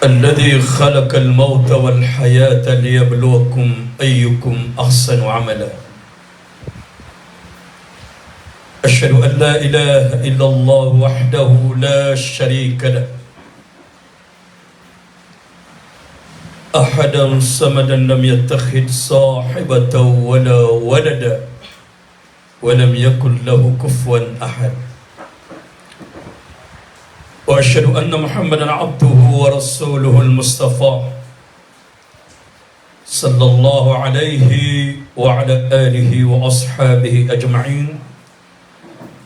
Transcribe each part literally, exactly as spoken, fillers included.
الذي خلق الموت والحياة ليبلوكم أيكم أحسن عملا. أشهد أن لا إله إلا الله وحده لا شريك له، أحدا صمدا لم يتخذ صاحبة ولا ولدا، ولم يكن له كفوا أحد. وأشهد أن محمدا عبده ورسوله المصطفى، صلى الله عليه وعلى آله وأصحابه أجمعين.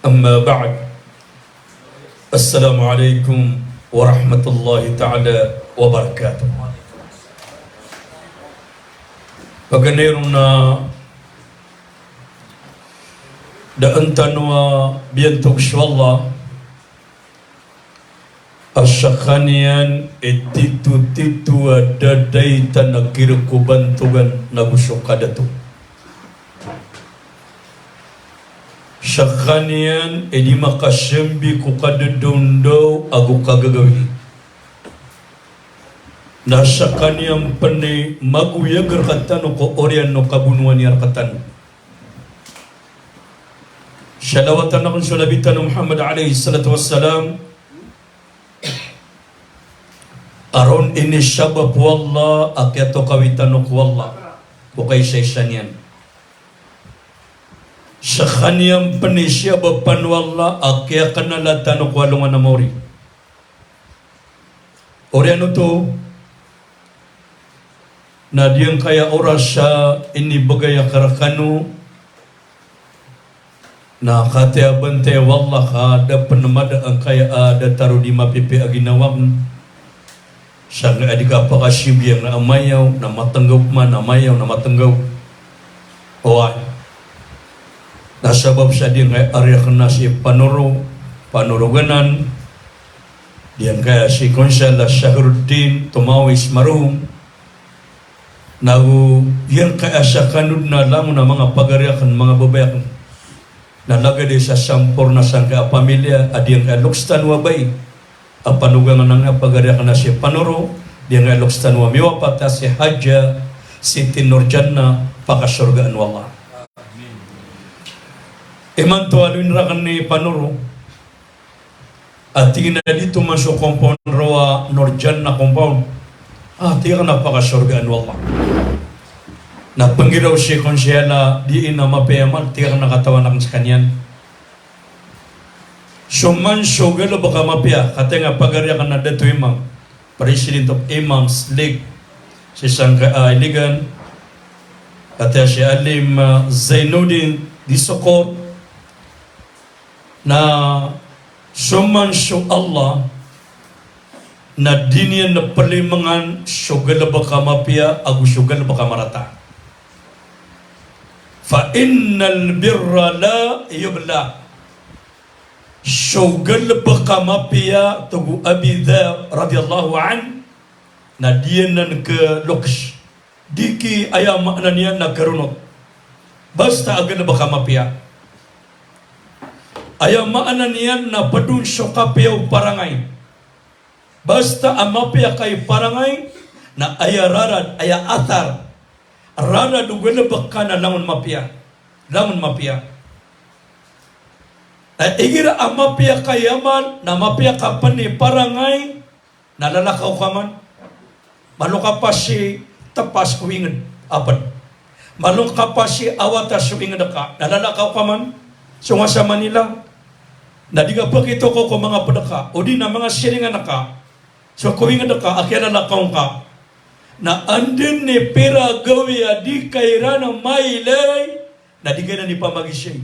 أما بعد. السلام عليكم ورحمة الله تعالى وبركاته. Paganay ron na daan tano a biyantog so Allah a skaniyan i titotito a dadaitan a kira ko bantogan nago so kadato. Skaniyan i di makasambi ko kadaondaw ago kagagawii. Na skaniyan pn i magoyag rktano ko oriyan o kabonoan iyan rktano. Salawatan akn so Nabi tano Muhammad alayhis salatu wassalam, a ron inisabap o Allah a kiyatokawi tano ko Allah ko kaisaisa niyan. Skaniyan pn i siyabapan o Allah a kiyaknala tano ko alongan a maori. Oriyan oto na giyangkaya oras a inibgay akn rkano na katii a bantay o Allah ka da pn mada angkaya a datar o di mapipiya a ginawa akn. Sangkai a di kapakasambi angkaya a mayaw na matnggaw, pman a mayaw na matnggaw. Oway. Na sabap sa giyangkaya ari akn a si Panoro, Panoro Ganan, giyangkaya si Konsehal a Shahruddin Tomawis marhum, nago giyangkaya skano dn a langon a manga pagari akn, manga babay akn. Na lagid i sa Samporna sangkaya a pamilya a giyangkaya loks tano a bai a panogangan angkaya pagari akn a si Panoro, giyangkaya loks tano a miwapat a si Hadja Siti Nurjannah, pakasorgaan o Allah. Imanto a loyin rakn i Panoro a tig iyan a di toman so compound roo a Nurjannah compound. A tig akn a pakasorgaan o Allah. Na pnggiraw si Konsehal a di iyan a mapiya i amal, tig akn a katawan akn skaniyan. So man so galbk a mapiya, katii nga pagari akn a Dato Imam, President of Imams League, si sangkaya Iligan, katii si Alim, ah, Zainuddin Disokot, na so man so Allah na di niyan plimangan so galbk a mapiya ago so galbk a marata. Fa innal birra la yubla. So galbk a mapiya, tig o Abi Dharr radiyallahu anhu, na di anan kaloks. Di ki, aya maana niyan na karonot. Basta a galbk a mapiya. Aya maana niyan na pd on so kapiya o parangay. Basta a mapiya ka i parangay, na aya rarad, aya athar, rarad o galbk ka na langon mapiya. Langon mapiya. Na igira a mapiya ka i amal, na mapiya ka pn i parangay, na lalakaw ka man. Malo ka pasi tpas ko ingd a pd. Malo ka pasi awata so ingd ka, na lalakaw ka man. So nga sa Manila, na di ka pkitokaw ko manga pd ka, odi na manga siringan ka, so ko ingd ka a kiyalalakaw ka, na anda i pira gawii a di ka iran mailay, na di ka iran ipamagisay.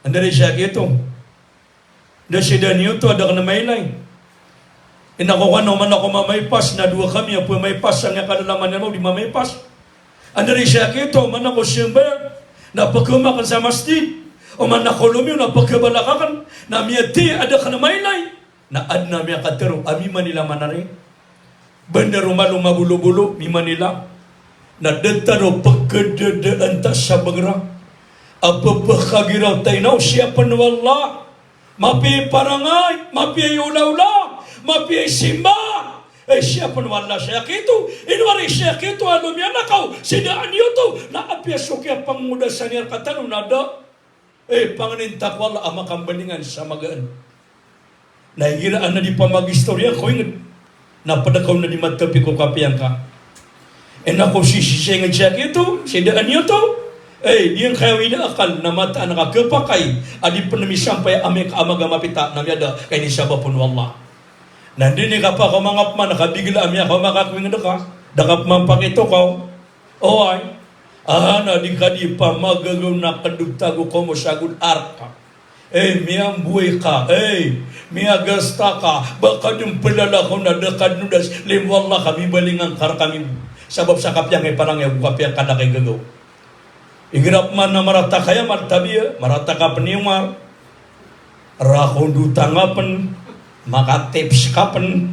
Anda i siyakito? Na sii dn iyo oto a da akn mailay. Ina ko kano, oman ako mamaipas na dowa kami a pmaipas, sangkai a kalalaman iyan o di mamaipas. Anda i siyakito, oman ako sambayang na pkhaoma akn sa masjid. Oman ako lomiyo na pkhabalak akn na miyatiya a da akn mailay. Na adn a miyakatharo a mimanila man ari. Bandar o malo mabolobolo, mimanila. Na datar o pkhdadaan ta sa bagra a pphakagiraw ta inaw siya pn o Allah. Mapiya i parangay, mapiya i olaola, mapiya i simba. Eh, siyapn o Allah sa aya kito. Ino ari sa aya kito a lomiyanakaw, si daan iyo to. Na apiya so kiyapangoda sa niyan rktano na da. Eh, pangnin ta ko Allah a makambalingan sa magaan. Na igira a na di pamagistoriya ko ingd. Na pd ako na di matpi ko kapiya ngka. Ino ko sisisingn sa aya kito, si daan iyo to. Eh, di ngka aya wida akal na mataan ka khapakay a di pn misampay amay ka amay a mapita na miyada ka inisabap o Allah. Na di niyan kapakaoma ngka pman ka bigla a miyakaoma ka ko ingd ka. Da ka pman pakitokaw. Oway. Aha, na di ka di pamagagaw na kdop ta go komo sa god arka. Eh, miyamboy ka, eh, miyagasta ka, ba ka dn plala ko na da ka dn odas, limo Allah ka mibalingan ka rkami. Sabap sa kapiya ngka i parangay, kapiya ka da ka i gagaw. Igira pman na marata ka aya, marata biya, marata ka pn i Omar. Rakondotan ka pn, makatips ka pn,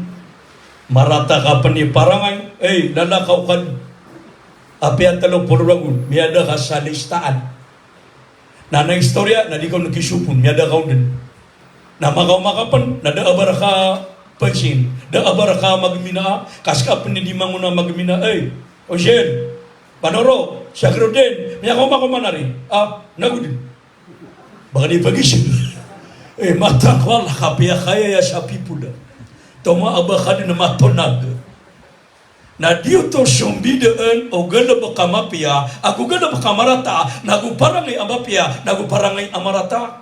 marata ka pn i parangay, eh, lalakaw ka dn. Apiya tlo polo ragon, miyada ka sa listaan. Na, na istoriya, na di ka on kisopon, miyada ka on dn. Na makaoma ka pn, na da a ba rka pacin, da a ba rka magmina, ka ska pn i di mangona magmina, eh, Ojen, Panoro, Shakrudin, miyakaoma ka man ari, ah, na go dn. Ba ka di pagisn. Eh, mataan ko Allah kapiya ka aya sa pipoda. Toma a ba ka dn matonag. Na di oto sombidaan o galbk a mapiya, ago galbk a marata, nago parangay a mapiya, nago parangay a marata.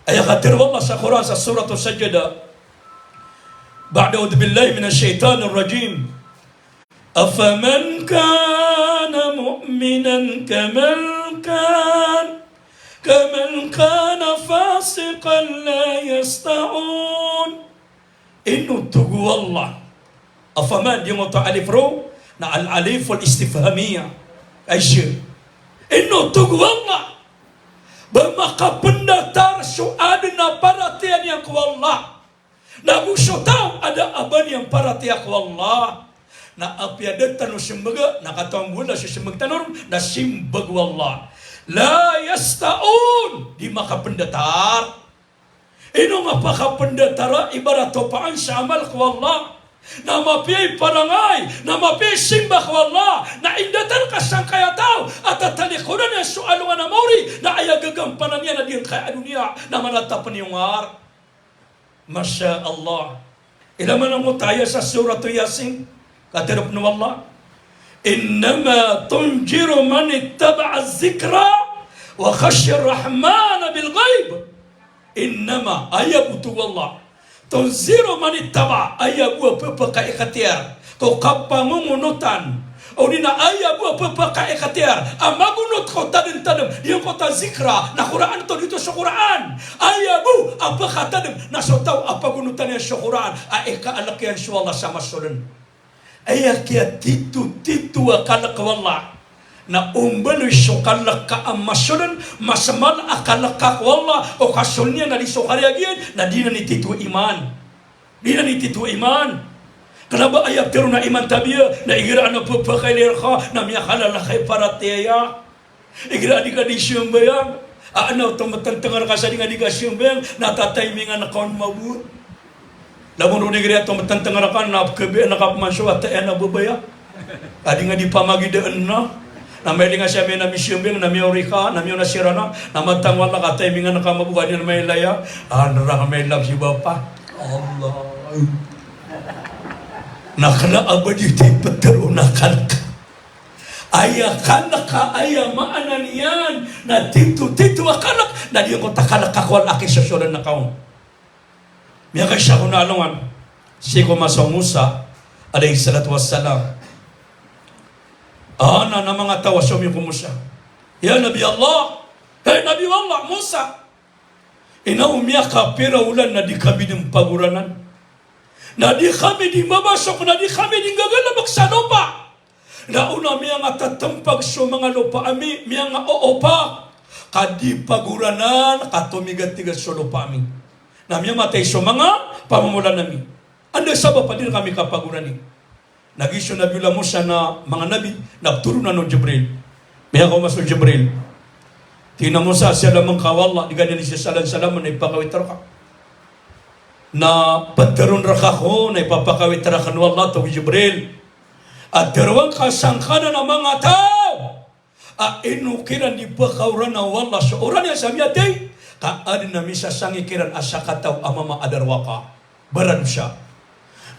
Aya katharo o Allah sa Qur'an sa Surat As-Sajdah. Ba'da a'udhu billahi minash shaitanir rajim. Afaman kana mu'minan kaman kan, kaman kana fasiqan la yastawun. Ino, tig o Allah. Afaman, di ngoto alif ro, na al-alif al-istifhamiyah. Ay siya. Ino, tig o Allah. Ba makapndatar so adn a paratiyaya niyan ko Allah. Nago so taw a da a ba niyan paratiyaya ko Allah. Na apiya da tano smbga, na katawan bo o Allah so smbg tano ron, na simba ko Allah. La yastawun, di makapndatar. Ino nga pakapndatara, ibarat o paan sa amal ko Allah. Na mapiya i parangay, na mapiya i simba ko Allah. Na indatan ka sangkaya taw a tatalikodan iyan so alongan a maori, na aya gagampanan iyan na di ngka aya doniya, na manatap niyo ngar. Masha Allah. Ila man angkoto a aya sa Surat Yasin, katharo pn o Allah, "Innama tunziru man ittaba'a adh-dhikra wa khashiya ar-Rahmana bil-ghayb." Innama, aya bo, tig o Allah, tunziru man ittaba'a, aya bo a pphakaikhtiyar ko kapangongonotan, odi na aya bo a pphakaikhtiyar a magonot ko tadmtadm, di angkoto a zikra, na Qur'an oto, di oto so Qur'an. Aya bo a pkhatadm na so taw a pagonotan iyan so Qur'an a ikaalk iyan so Allah sa masoln. Aya kiyatitotito a kalk o Allah na o mbaloy so kalk ka a masoln, mas mala a kalk ka ko Allah o kasoln iyan a di so kariyag iyan, na di nan i tito a iman. Di nan i tito a iman. Kna ba aya ptharoon a iman tabiya, na igira a pphakailay rka na miyakalalaka i paratiyaya. Igira a di ka di sambayang, a adn a tomtntng rka sa di nga di ka sambayang, na tataymingan ka on mabor. Langon ron igira a tomtntng rka na pkhabayaan ka pman so wata iyan a babaya a di nga di pamagidaan na. Na mailay nga sa miyan a misambayang, na miyaori ka, na miyaona siran a, na mataan ko Allah ka taymingan ka mabor, ka di na mailay a, a, nrk mailay si bapa. Allah. Na kna a ba di ti ptharoon a kalk. Aya kalk a, aya maana niyan na titotito a kalk, na di angkoto a kalk ka ko Allah a kisosoln ka on. Miyakaisa ko na alongan, sii ko masa o Musa alayhis salatu wassalam. Ana na manga taw a somiyo ko Musa. Ya Nabi Allah, hay Nabi Allah, Musa. Ino, miyakapira olan na di kami dn pagoranan. Na di kami di mbabasok, na di kami di nggagalbk sa lopa. Na o na miyangatatmpag so manga lopa ami, miyangaoopa, ka di pagoranan, ka tomigattigat so lopa ami. Na miyamatay so manga pamomolan ami. Anda sabap a di rkami kapagorani? Na giya so Nabiyullah Musa na manga nabi, na ptoronan o Jibril. Miyakaoma so Jibril. Tig iyan a Musa, salam angka o Allah, di ka niyan di sasalam-salaman na ipakawit rka. Na ptharoon rka ako na ipapakawit rakn o Allah, tig o Jibril, a tharoa ngka sangkanan a manga taw a ino kiran di pkaorana o Allah so oran iyan sa miyathay, ka adn a misasangi kiran a sakataw a mama a darowaka, baradosa.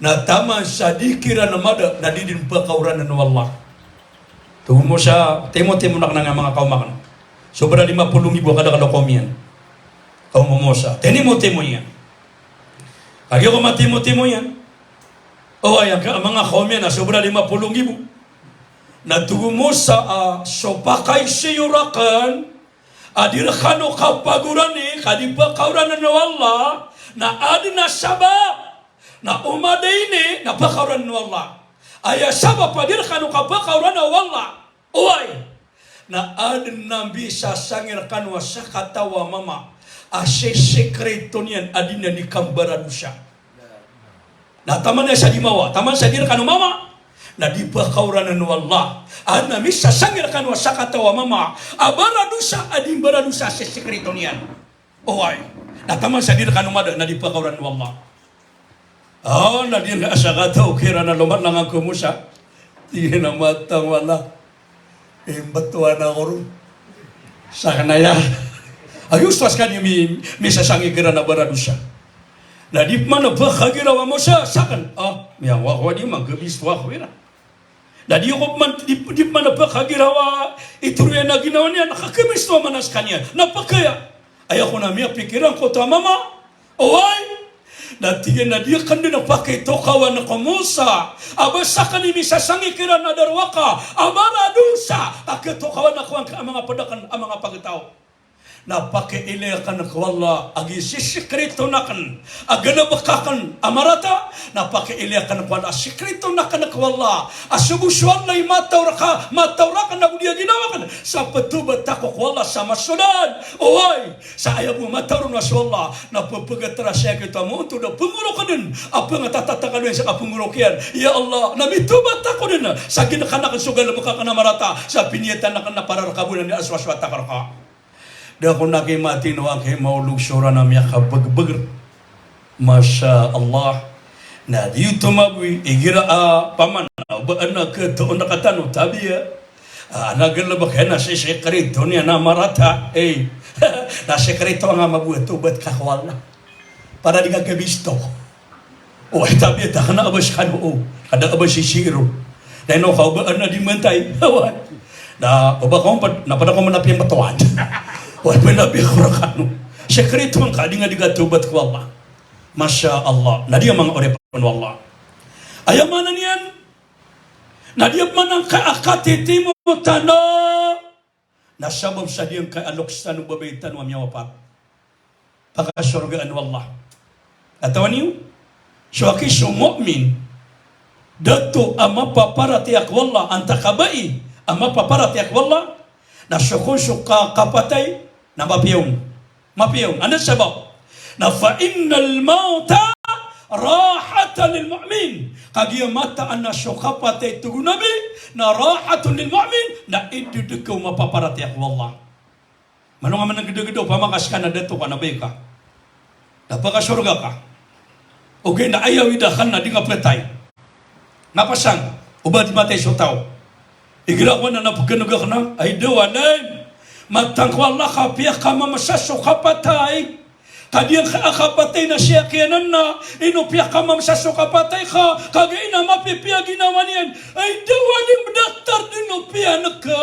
Na taman sa di kiran mada na di dn pkaoranan o Allah. Tig o Musa, timo-timo akn a manga kaoma akn. Sobra lima polo nggibo a kadakl o kaom iyan. Kaom o Musa. Tinimo-timo iyan. Kagiya ko matimo-timo iyan. Oway, angka a manga kaom iyan a sobra lima polo nggibo. Na tig o Musa a so pakaiza iyo rakn a di rkano kapagorani, ka di pkaoranan o Allah, na adn a sabap na o mada ini na pkaoranan o Allah. Aya sabap a di rkano kapakaorana o Allah, oway, na adn a misasangi rkano a sakataw a mama a sisikriton iyan a di niyan di kambaradosa. Na taman sa di mawa, taman sa di rkano mama, na di pkaoranan o Allah. Adn a misasangi rkano a sakataw a mama a baradosa, a di mbaradosa, sisikriton iyan. Oway. Na taman sa di rkano mada na di pkaoranan o Allah. O, na di nga a sakataw kiran a lomat na nga ko Musa. Tig iyan a matang o Allah. Imbtowan ako ron. Sakn aya. Ayo, so skaniyan mi, misasangi kiran a baradosa. Na di pman pkhagirawa o Musa, sakn. A, miyawa ako a di magbisto ako iran. Na di ko pman, di, di pman pkhagirawa, itoro iyan a ginawa niyan, na kakhamisto a mana skaniyan. Na pkhaya. Aya kon a miyapikir angkoto a mama. Oway. Na tig iyan a di akn dn pakitokawan ko Musa a ba sakn i misasangi kiran a darowaka a baradosa, ka khitokawan ako angka a manga pd akn a manga pagtaw. Na pakiilay akn ko Allah a giya sisikriton akn a galbk akn a marata, na pakiilay akn ko Allah a sikriton akn ko Allah a so bo so Allah i mataw rka, mataw rakn ago di a ginawa akn, sa pthobat ako ko Allah sa masodan. Oway. Sa aya bo mataw ron a so Allah na pphagatara sii a kitaw a maontod a pngorok dn a pngatatatakan iyan sa kapngorok iyan. Ya Allah, na mithobat ako dn sa ginkan akn so galbk akn a marata, sa piniyatan akn na para rka bo nan di a so aswat ako rka. Da kon aki matino aki maolog so ran a miyakabgbgr. Masha Allah. Na di oto maboy igira a paman a o ba adn a katoon rktano tabiya. A, na galbk iyan na sisikriton iyan a marata. Ey. Na sikriton nga maboy a thobat ka ko Allah. Para di ka khabisto. O, ay, tabiya ta kna a ba skano, o. Kada a ba sisiro. Na ino ka o ba adn a di mantay. Na o ba ka ompad, na pd ako man a pimbtowan. O, ay, pd a pikorkano. Sikriton ka di nga di ka thobat ko Allah. Masha Allah. Na di a manga oripn o Allah. Aya maana niyan, na di a pman angka a katitimo tano na sabap sa di angka a loks tano, babay tano a miyawapat. Pakasorgaan o Allah. Katawan iyo, so aki so mu'min, dato a mapaparatiyaya ko Allah, antaa ka bai a mapaparatiyaya ko Allah, na so kon so ka-, kapatay, na mapiya on. Mapiya on. Anda sabap? Na fa innal mawta rahatan lil mu'min. Kagiya mataan a so kapatay, tig o Nabi, na rahatun lil mu'min, na ididk o mapaparatiyaya ko Allah. Malo nga manggdagda opama ka ska na dato ka na bai ka. Na pakasorga ka. Ogaid na aya awid akn na di nga phatay. Na pasang, o ba di matay so taw. Igira ko na na pkhan'g akn a, ay dawa, nay. Matang ko Allah ka piyakamamsa so kapatay. Ka di angka a kapatay na siyakiyanan na, ino piyakamamsa so kapatay ka, kagiya ina mapipiya ginawa niyan. Ay dawa, di mbdaktar dn o piyan'g ka.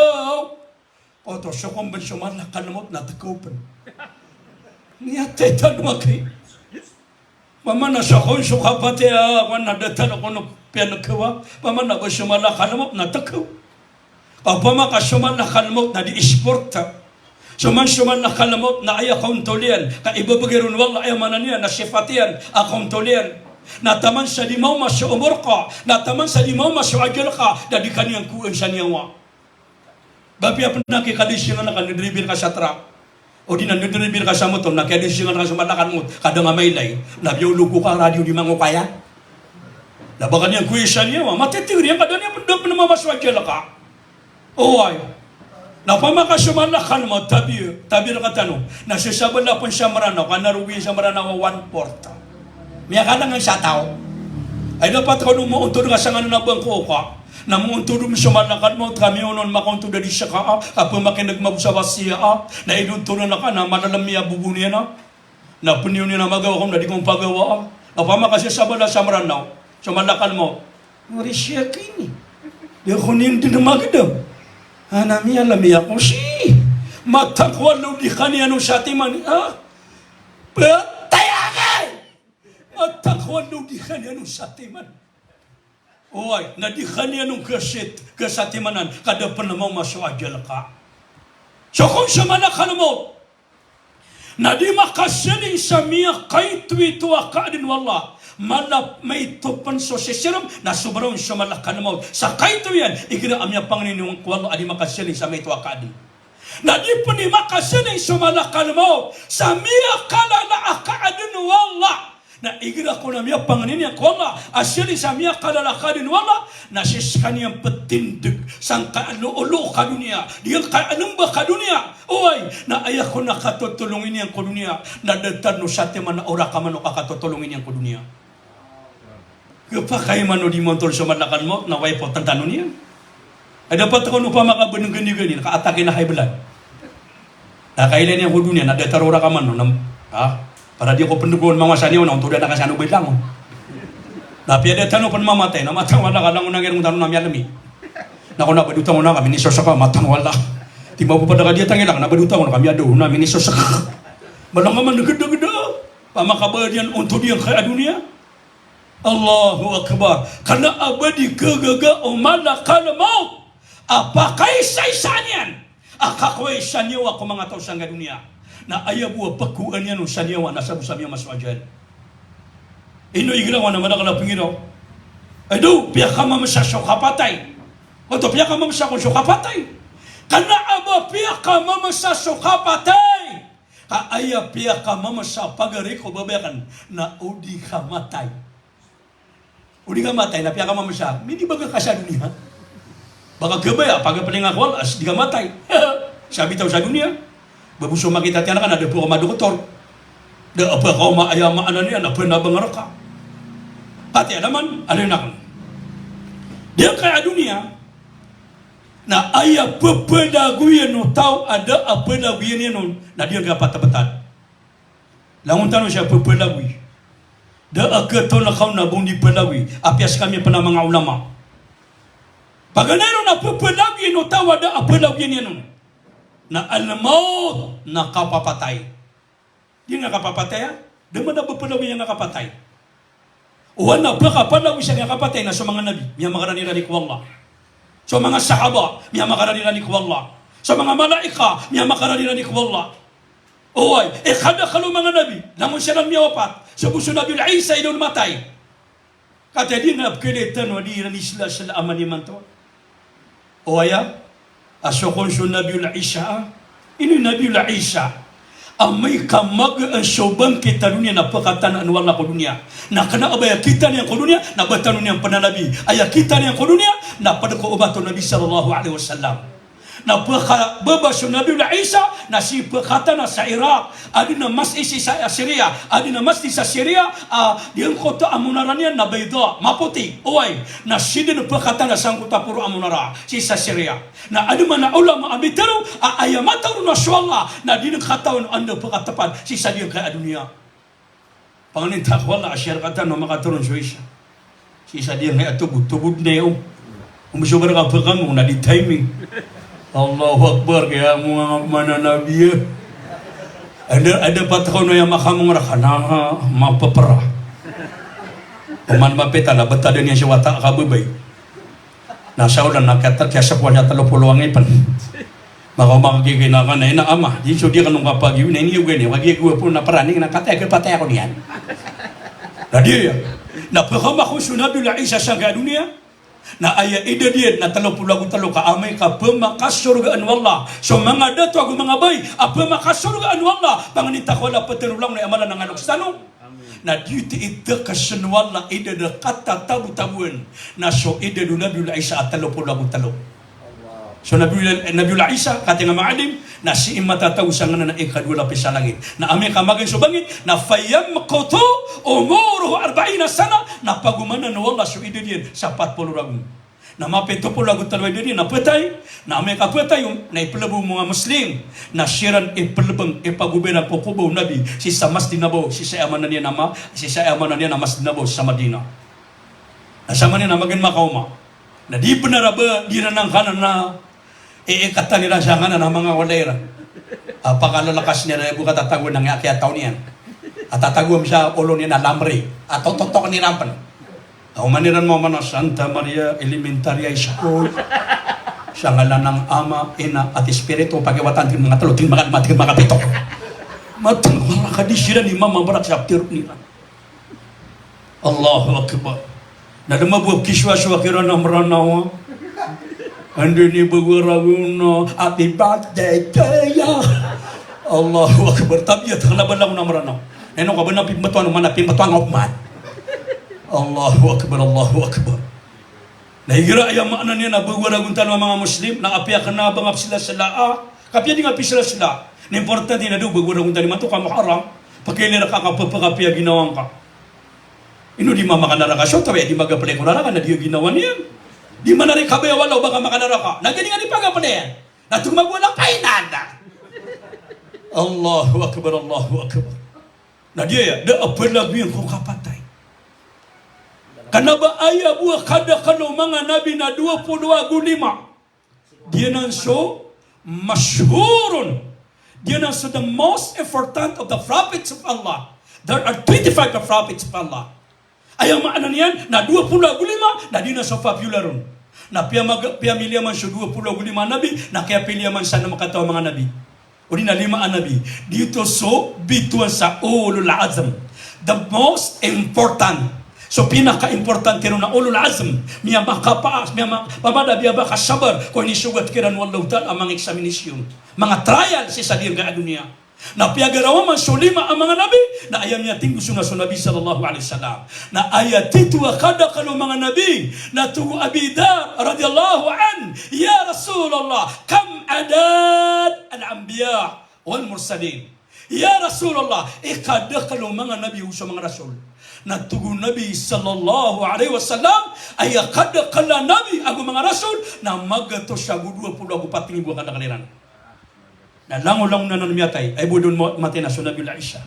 Oto, so kon bn so mala kalmot na tkaw pn. Miyatay tano aki. Pamana so kon so kapatay a, wan na datar kon o piyan'g ka wa. Pamana ba so mala kalmot na tkaw. Opama ka so mala kalmot na di sport. So man so mala kalmot na aya kaontol iyan, ka ibabgay ron o Allah, aya maana niyan na sifat iyan a kaontol iyan. Na taman sa di maoma so omor ka, na taman sa di maoma so ajal ka, na di ka niyan kowaan sa niyawa. Ba piya pn aki kalisingan ka, ndribir ka sa trak. O di na ndribir ka sa motor, na kalisingan ka so mala kalmot, ka da nga mailay. Na biya o logo ka radio di mangokaya. Na ba ka niyan kowaan sa niyawa, matitiri iyan ka da niyan pn, da pn maoma so ajal ka. Oway. Na opama ka so malakal mawt, tabi, tabi rkatano. Na sii sa bala pn sa Mranaw, ka na rogi sa Mranaw a one-fourth. Miyakalangn sa taw. Ay dapat ka no moontod ka sangkanan a bangko ka. Na moontod on so malakal mawt ka miyaonon makaontod a di ska a, ka pmakin'g mago sa wasiya a. Na inontodan ka na malalm iya bobo niyan a. Na pniyo niyan a magawa ko na di ko pagawa a. Na opama ka sii sa bala sa Mranaw so malakal mawt. Mori siya kini. Di ako niyan dn magdam. Ana miyalami ako si. Mataan ko a lodi ka niyan o satiman. Ha? Patay aki! Mataan ko a lodi ka niyan o satiman. Oway, na di ka niyan o kasit, kasatimanan, ka da pn maoma so ajal ka. So kon so malakal mawt. Na di makasaling sa miyakaito-ito a kaadn o Allah. Mala maito pn so sisirm, na sobra on so malakal mawt. Sa kaito iyan, igira a miyapangni niyan ko Allah a di makasaling sa maito a kaadn. Na di pn di makasaling so malakal mawt sa miyakalala a kaadn o Allah. Na igira kon a miyapangni niyan ko Allah a saling sa miyakalala a kaadn o Allah, na sii skaniyan ptindg sangkai a loolo ka doniya, di ngkai a lmba ka doniya. Oway, na aya kon a katotolongin iyan ko doniya, na datar o satiman a orakaman o kakatotolongin iyan ko doniya. Khapakay man o di montol so malakal mawt na oway pn tantano niyan. Ay dapat kon opama ka bnngkn i gani, na kaatake na high blood. Na kailay niyan ko doniya, na datar o orakaman on, na, ha? Para di ako pndgoon manga saniyaw na ontodan ka sa ano ba i langon. Na apiya da tano pn mamatay, na mataan o Allah ka langon a ngirong tano na miyalmi. Na kon a ba di otangon a ka minisoska, mataan o Allah. Di mapopada ka di a tangila ka na ba di otangon a ka miyadaw na minisoska. Malang ka man gdagda. Opama ka ba di niyan ontod iyan ka a doniya. Allahu Akbar. Kna a ba di khagaga o malakal mawt a pakaisaisa niyan a kakowa i saniyawa ko manga taw sangkai a doniya. Na aya bo a pkowaan iyan o saniyawa na sa bo sa miyamaso a ajal. Ino igira wan a malakal a pngiraw. Ado, piyakamamsa so kapatay. Oto, piyakamamsa kon so kapatay. Kna a ba piyakamamsa so kapatay. Ka aya piyakamamsa pagari ko babay akn na o di ka matay. O di ka matay na piyakamamsa, minibaga ka sa doniya. Ba ka gabaya, pagapling ako, alas di ka matay. Sa bitaw sa doniya. Ba bo so makita tiyan ka na da pn ka madoktor. Da a pn ka oma aya maana niyan, na pn a ba nga rka. Kati a naman, alin akn. Di ngkai a doniya, na aya ppalagoyan o taw a da a palagoyan iyan on, na di ngka patapatan. Langon tano siya ppalagoy. Da a katoon ka on na ba on di palagoy. Apiya skami pn a manga ulama. Paganay ron a ppalagoyan o taw a da a palagoyan iyan on. Na al-mawt, na kapapatay. Di nga kapapatay, a? Da man a ba palagoyan nga kapatay. O ana pkapalagoy sa kapatay na so manga nabi, miyamakarani-rani ko Allah. So manga sahaba, miyamakarani-rani ko Allah. So manga malaika, miyamakarani-rani ko Allah. Oway, e kadakl o manga nabi, langon siran miyawapat, so bo so Nabi Isa i da on matay. Kati a di nga pkhailay tano a di iran isla-sla a manimanto. Oway a, a so kon so Nabiyul Isa a, ino i Nabiyul Isa? Amay ka magaan so bangkit a doniya na pkhatanaan o Allah ko doniya. Na kna a ba aya kita niyan ko doniya, na ba tano niyan pn a nabi. Aya kita niyan ko doniya, na pd ko omat o Nabi sallallahu alaihi wasallam. Na pkhababa so Nabiyul Isa, na sii pkhatana sa Iraq. Adn a masjid sii sa Syria, adn a masjid sa Syria, a, giyangkoto a munara niyan na bayda, mapoti, oway. Na sii dn pkhatana sangkoto a poro a munara sii sa Syria. Na adn man a ulama a mitharo a aya mataw ron na so Allah na di dn katawan o anda pkhatpad sii sa giyangkaya a doniya. Pangnin ta ko Allah a siyar katano makatoron so isa. Sii sa diyangkaya a tobod, tobod na iyo. Om so baraka pkamong na di timing. Allahu Akbar, kaya mo nga mananabi a. Ada, ada pat ko no ya makamong raka na mapapra. Oman mapita na btad iyan so wata a kababay. Na sa olan na kiyata, kiyasapoan iyan talo polo a ngipn. Makaoma ka giyangkai na kna a ina ama, di so di kano kapagiya na iniyogan iyo, kagiya gowani polo na praning na kataya, kapatay ako niyan. Na di iya. Na pkhaoma ko so Nabiyullah Isa sangkaya doniya. Na aya idad iyan na talo polo ago talo ka amay ka pmakasorgaan o Allah so manga dato ago manga bai a pmakasorgaan o Allah. Pangnin ta ko Allah ptharoon langon i amalan a ngalok sa tano. Na di oto i takasan o Allah, idad a katatabotaboan, na so idad o Nabiyullah Isa a talo polo ago talo. So Nabiyullah, Nabiyullah Isa, katii nga maalim, na sii matatago sangkanan a ikadowa lapis a langit. Na amay ka magn so bangit, na fayamkutu umuruhu arba'ina sana, na pagomanan o Allah so idad iyan sa pat polo ragon. Na mapito polo ago tlo a idad iyan na phatay, na amay ka phatay on, na iplbo o manga Muslim, na siran iplbng, ipagoba iran ko kobor o Nabi, sii sa Masjid Nabawi, sii sa aya maana niyan a ma-, sii sa aya maana niyan a Masjid Nabawi sa Madinah. Na sa maana niyan a magn makaoma. Na di bnar a ba, di iran angkanan a, e, e, katan iran sangkanan a manga walay iran. A, pakalalakas iran a bo katatagoan angkai a taw niyan. A tatago am sa olo niyan a lamri. A tototok iran pn. A, oman iran maoma na Santa Maria Elementary School. Sa ngalan ng Ama, Ina, at Espiritu, pakiwatan, tig manga tlo, tig manga lima, tig manga pito. Matang, mala ka di siran i mamabarak sa ptero iran. Allahu Akbar. Na dn mabowat kiswaswa kiran a Mranaw. Anda ni bago ragon a, happy birthday to you. Allahu Akbar. Tabiya ta kna ba langon a Mranaw. Ino ka ba na pimbtowan, mana pimbtowan ka oman. Allahu Akbar, Allahu Akbar. Na igira aya maana niyan a bago ragon tano a manga Muslim, na apiya kna ba nga pslasla a, kapiya di nga pslasla. Na importante na da o bago ragon tano imanto ka Muharram, pkailay rka ka pphakapiya ginawa ngka. Ino di mamakanaraka so taw a di mag-apply ko naraka na di ginawa niyan. Di manarika ba aya wala o ba ka makanaraka. Na gani nga di pag-apply. Na tumagwala pa inanda. Allahu Akbar, Allahu Akbar. Na di aya, da a palagoyan ko kapatay. Kna ba aya bo a kadakl o manga nabi na dowa polo ago lima. Giyanan so mashhurun. Giyanan so the most important of the prophets of Allah. There are twenty-five the prophets of Allah. Aya maana niyan na dowa polo ago lima, na giyanan so popular on. Na piyamag-, piyamiliya man so dowa polo ago lima a nabi, na kiyapiliya man sa nem kataw a manga nabi. O di na lima a nabi. Giyoto so bitowan sa ulul azm. The most important. So pinaka-importante ron na ulul azm. Miyamakapaas, miyama-, pamada biyabaka sabar. Ko inisogat kiran o Allahu Ta'ala a manga examination. Manga trial sii sa giyangkai a doniya. Na piyagarawa man so lima a manga nabi, na aya miyatinggo so na so Nabi sallallahu alaihi wasallam. Na aya tito a kadakl o manga nabi, na tig o Abi Dharr radhiyallahu anhu, "Ya Rasulullah, kam adad al-anbiya wal mursalin?" Ya Rasulullah, i kadakl o manga nabi ago so manga rasul. Na tig o Nabi sallallahu alaihi wasallam, aya kadakl a nabi ago manga rasul, na magatos ago dowa polo ago pat nggibo a kadakl iran. Na langolangon anan miyatay, aya bo dn ma-, matay na so Nabiyullah Isa.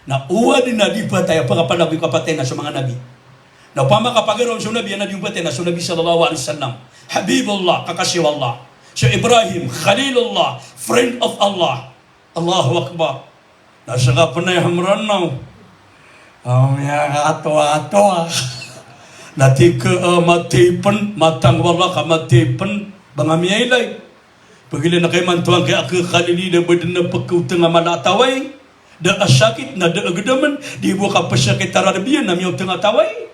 Na o adn a di patay a pkapalagoy kapatay na so manga nabi. Na opama ka pagaraw so nabi, adn a di patay na so Nabi sallallahu alaihi wasallam. Habibullah, kakasi o Allah. So Ibrahim, Khalilullah, friend of Allah. Allahu Akbar. Na ska pn aya Mranaw a miyakatoatoa. Na tig ka, eh, matay pn, matang o Allah ka matay pn, ba nga miyailay. Pagilay na kay man to angkai a khalili da ba dn a pkawtng a mala a taway. Da a sakit, na da a gdamn, di bo kapsakit a rarb iyan na miyawtng a taway.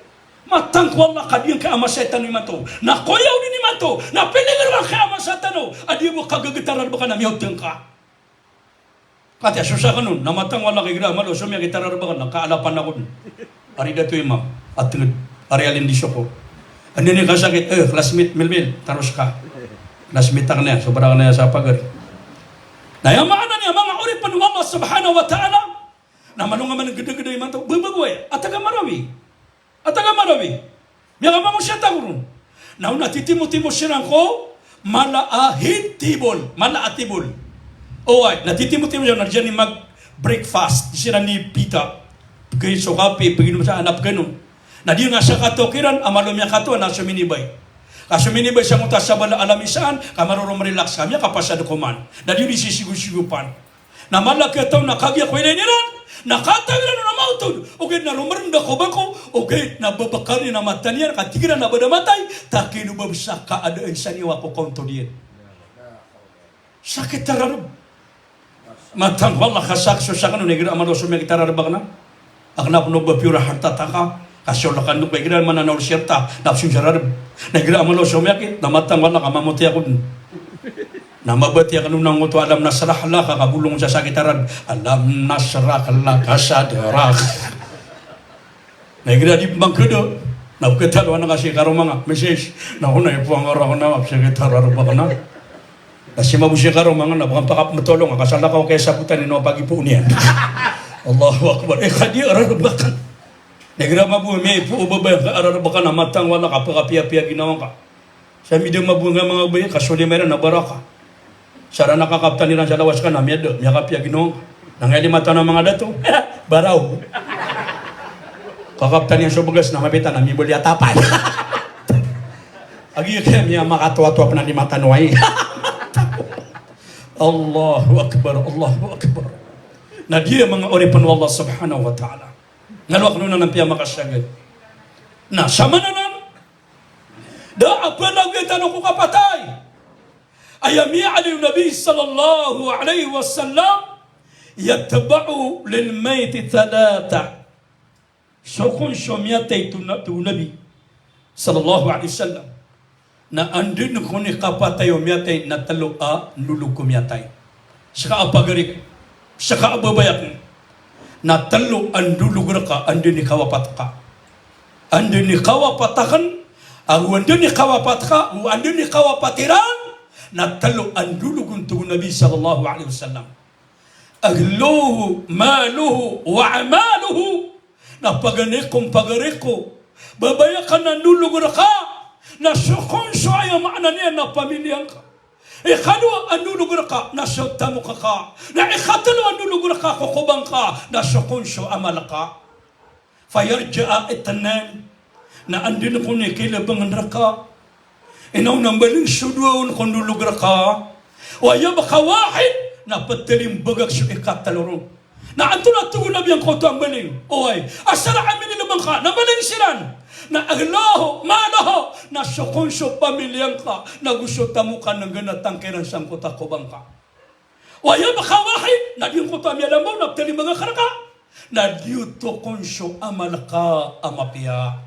Matang ko Allah ka giyangkai a masa tano imanto. Na koyaw dn imanto, na piligrwan ka a masa tano a di bo kaggt a rarb ka na miyawtng ka. Katii a so sakn on, na matang o Allah ka igira a malo so miyakit a rarb akn, na kaalapan ako dn. Ari Dato Imam, a tngd, ari Alin Disoko. Anda niyan kasakit, eh, classmate Melmel, taros ka. Classmate akn iyan, sobra akn iyan sa pagar. Na aya maana niyan, manga oripn o Allah subhanahu wa ta'ala, na malo nga man gdagda imanto, bbago aya, a taga Marawi. A taga Marawi. Miyakapangonsiya ta ko ron. Na o na titimotimo siran ko mala a hitibol, mala a tibol. Oway, na titimotimo siran na di siran i mag-breakfast, di siran i pita. Pgay so kape, pginom sa, na pgay on. Na di nga sakatoa kiran a malo miyakatoa na so minibay. Ka so minibay sangkoto a sabala a lamisaan, ka marorong relax ka, miyakapasad ko man. Na di di sisigosigopan. Na mala a kiyataw na kagiya ko ilay niran, na kataw iran on a maotod, ogaid na romrnda ko bako, ogaid na bbkar iyan a mata niyan, ka tig iran a ba da matay, ta kino ba bs a kaadaan sa niyo a ko kaontod iyan. Sakit a rarb. Matang ko Allah ka sak so sakn on, igira a malo so miyakit a rarb akn a. Akn a pn o ba piyor a harta taka, ka so lakan dn ba igira man a naol sirta, na psong sa rarb. Na igira a malo so miyakit, na matang ko Allah ka mamoti ako dn. Na mabati akn on angkoto a alam nashrah laka, ka bolong sa sakit a rarb. Alam nashrah laka sadrak. Na igira di pmbangkda, na pkataloan ka sii karoma nga, misis, na ona ipoon nga rakn a mapsakit a rarb akn a. Na si mabos i karoma nga na baka pakapmtolong a kasalakaw kaya sabotan ino a pagipoon iyan. Allahu Akbar. Eh, kadi a rarbakan. Na igira mabos mi po o babay a rarbakan a matang wala ka pakapiyapiya ginawa ngka. Sa mida mabos nga manga babay, kasolima iran a baraka. Sa ra na kakaptan iran sa lawas ka na miyada, miyakapiya ginawa ngka. Na ngaya lima tano a manga dato. Baraw. Kakaptan iyan so bagas na mapita na mimbali a tapay. Agi kaya miyamakatowatowa pn a lima tano ay. Allahu Akbar, Allahu Akbar. Na giya manga oripn o Allah Subhanahu wa Ta'ala. Ngalo akn onan a piyamakasagad. Na samana nan, da a palagoy tano ko kapatay. Aya miyaaloy o Nabi sallallahu alaihi wasallam, "Yutba'u lil mayyiti thalatha." So kon so miyatay, tig o Nabi sallallahu alaihi wasallam, na anda dn kon i kapatay o miyatay na tlo a ndolog ko miyatay. Ska a pagari, ska a babay akn, na tlo a ndolog rka anda dn i kawapat ka. Anda dn i kawapat akn, ago anda dn i kawapat ka, ago anda dn i kawapat iran, na tlo a ndolog on, tig o Nabi sallallahu alaihi wasallam. Ahluhu, maluhu, wa amaluhu. Na paganay ko, pagari ko, babay akn a ndolog rka, na so kon so, aya maana niyan na pamilya ngka. Ikadowa a ndolog rka, na so tamok ka. Na ikatlo a ndolog rka ko kobang ka, na so kon so amal ka. Fa yarji'a ithnani. Na anda dn kon i kilabangn rka, ino na mbaling so dowa on ko ndolog rka. Wa yabqa wahid, na ptalimbagak so ikatlo ron. Na antonaa, tig o Nabi, angkoto a mbaling? Oway, asar a minilbang ka na mbaling siran. Na ahluhu, maluhu, na so kon so pamilya ngka, na go so tamok ka, na nggnatan ka iran sangkoto a kobang ka. Wa yabqa wahid, na giyangkoto a miyalambaw na ptalimbagak rka, na giyoto kon so amal ka a mapiya.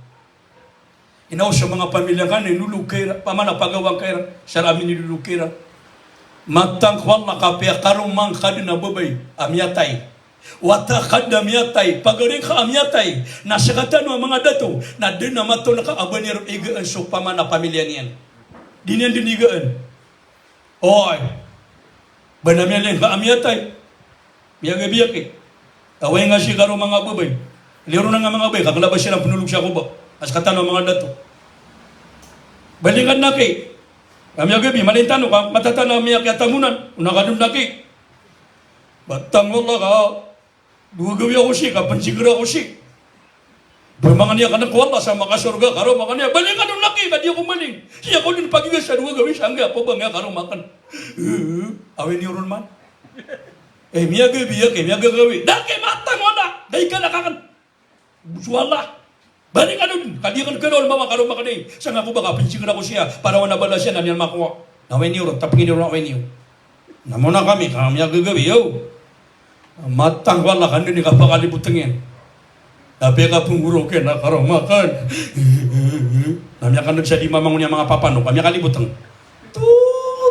Ino so manga pamilya ngka na inolog ka iran, pamana pagawa ngka iran, asar a minilolog ka iran. Matang ko Allah ka apiya karoma ngka dn a babay a miyatay, wata ka dn a miyatay, pagari ngka a miyatay, na ska tano a manga dato, na da dn a matol ka a ba niyan igaan so pamana pamilya niyan. Di niyan dn igaan. Oy. Ba na miyalin ka a miyatay. Miyagabi aki. Away nga si karoma nga a babay. Liyo ron a nga manga babay, ka kala ba siran pnolog sa koba. A ska tano a manga dato. Baling ka dn aki. Ka miyagabi, malin tano ka, matatan a miyakiyatangonan. Ona ka dn aki. Matang ko Allah ka dowa gawii ako sii, ka pnsigar ako sii. Ba mangni akn ko Allah sa makasorga, karoma akn iyan. Baling ka dn aki, ka di ako maling. Sii ako dn pagiga sa dowa gawii sa anggiya ko ba nga karoma akn. Eh, away niyo ron man. Eh, miyagabi aki, miyagagawii. Da aki, matang ko Allah. Da ikalk akn. So Allah. Baling ka dn, ka di akn kharoon, mama, karoma akn iyan. Sa nga ko ba ka pnsigar ako sii, para wan a balas iyan, na niyan makowa. Na away niyo ron, tapngi niyo ron, away niyo. Na mona kami, ka miyagagawii, yo. Matang ko Allah, ka anda dn i kapakalibotng iyan. Na pkapnggorok iyan, na karoma akn. Na miyakandg sa di mamangoni a manga papa no, ka miyakalibotng. Tu,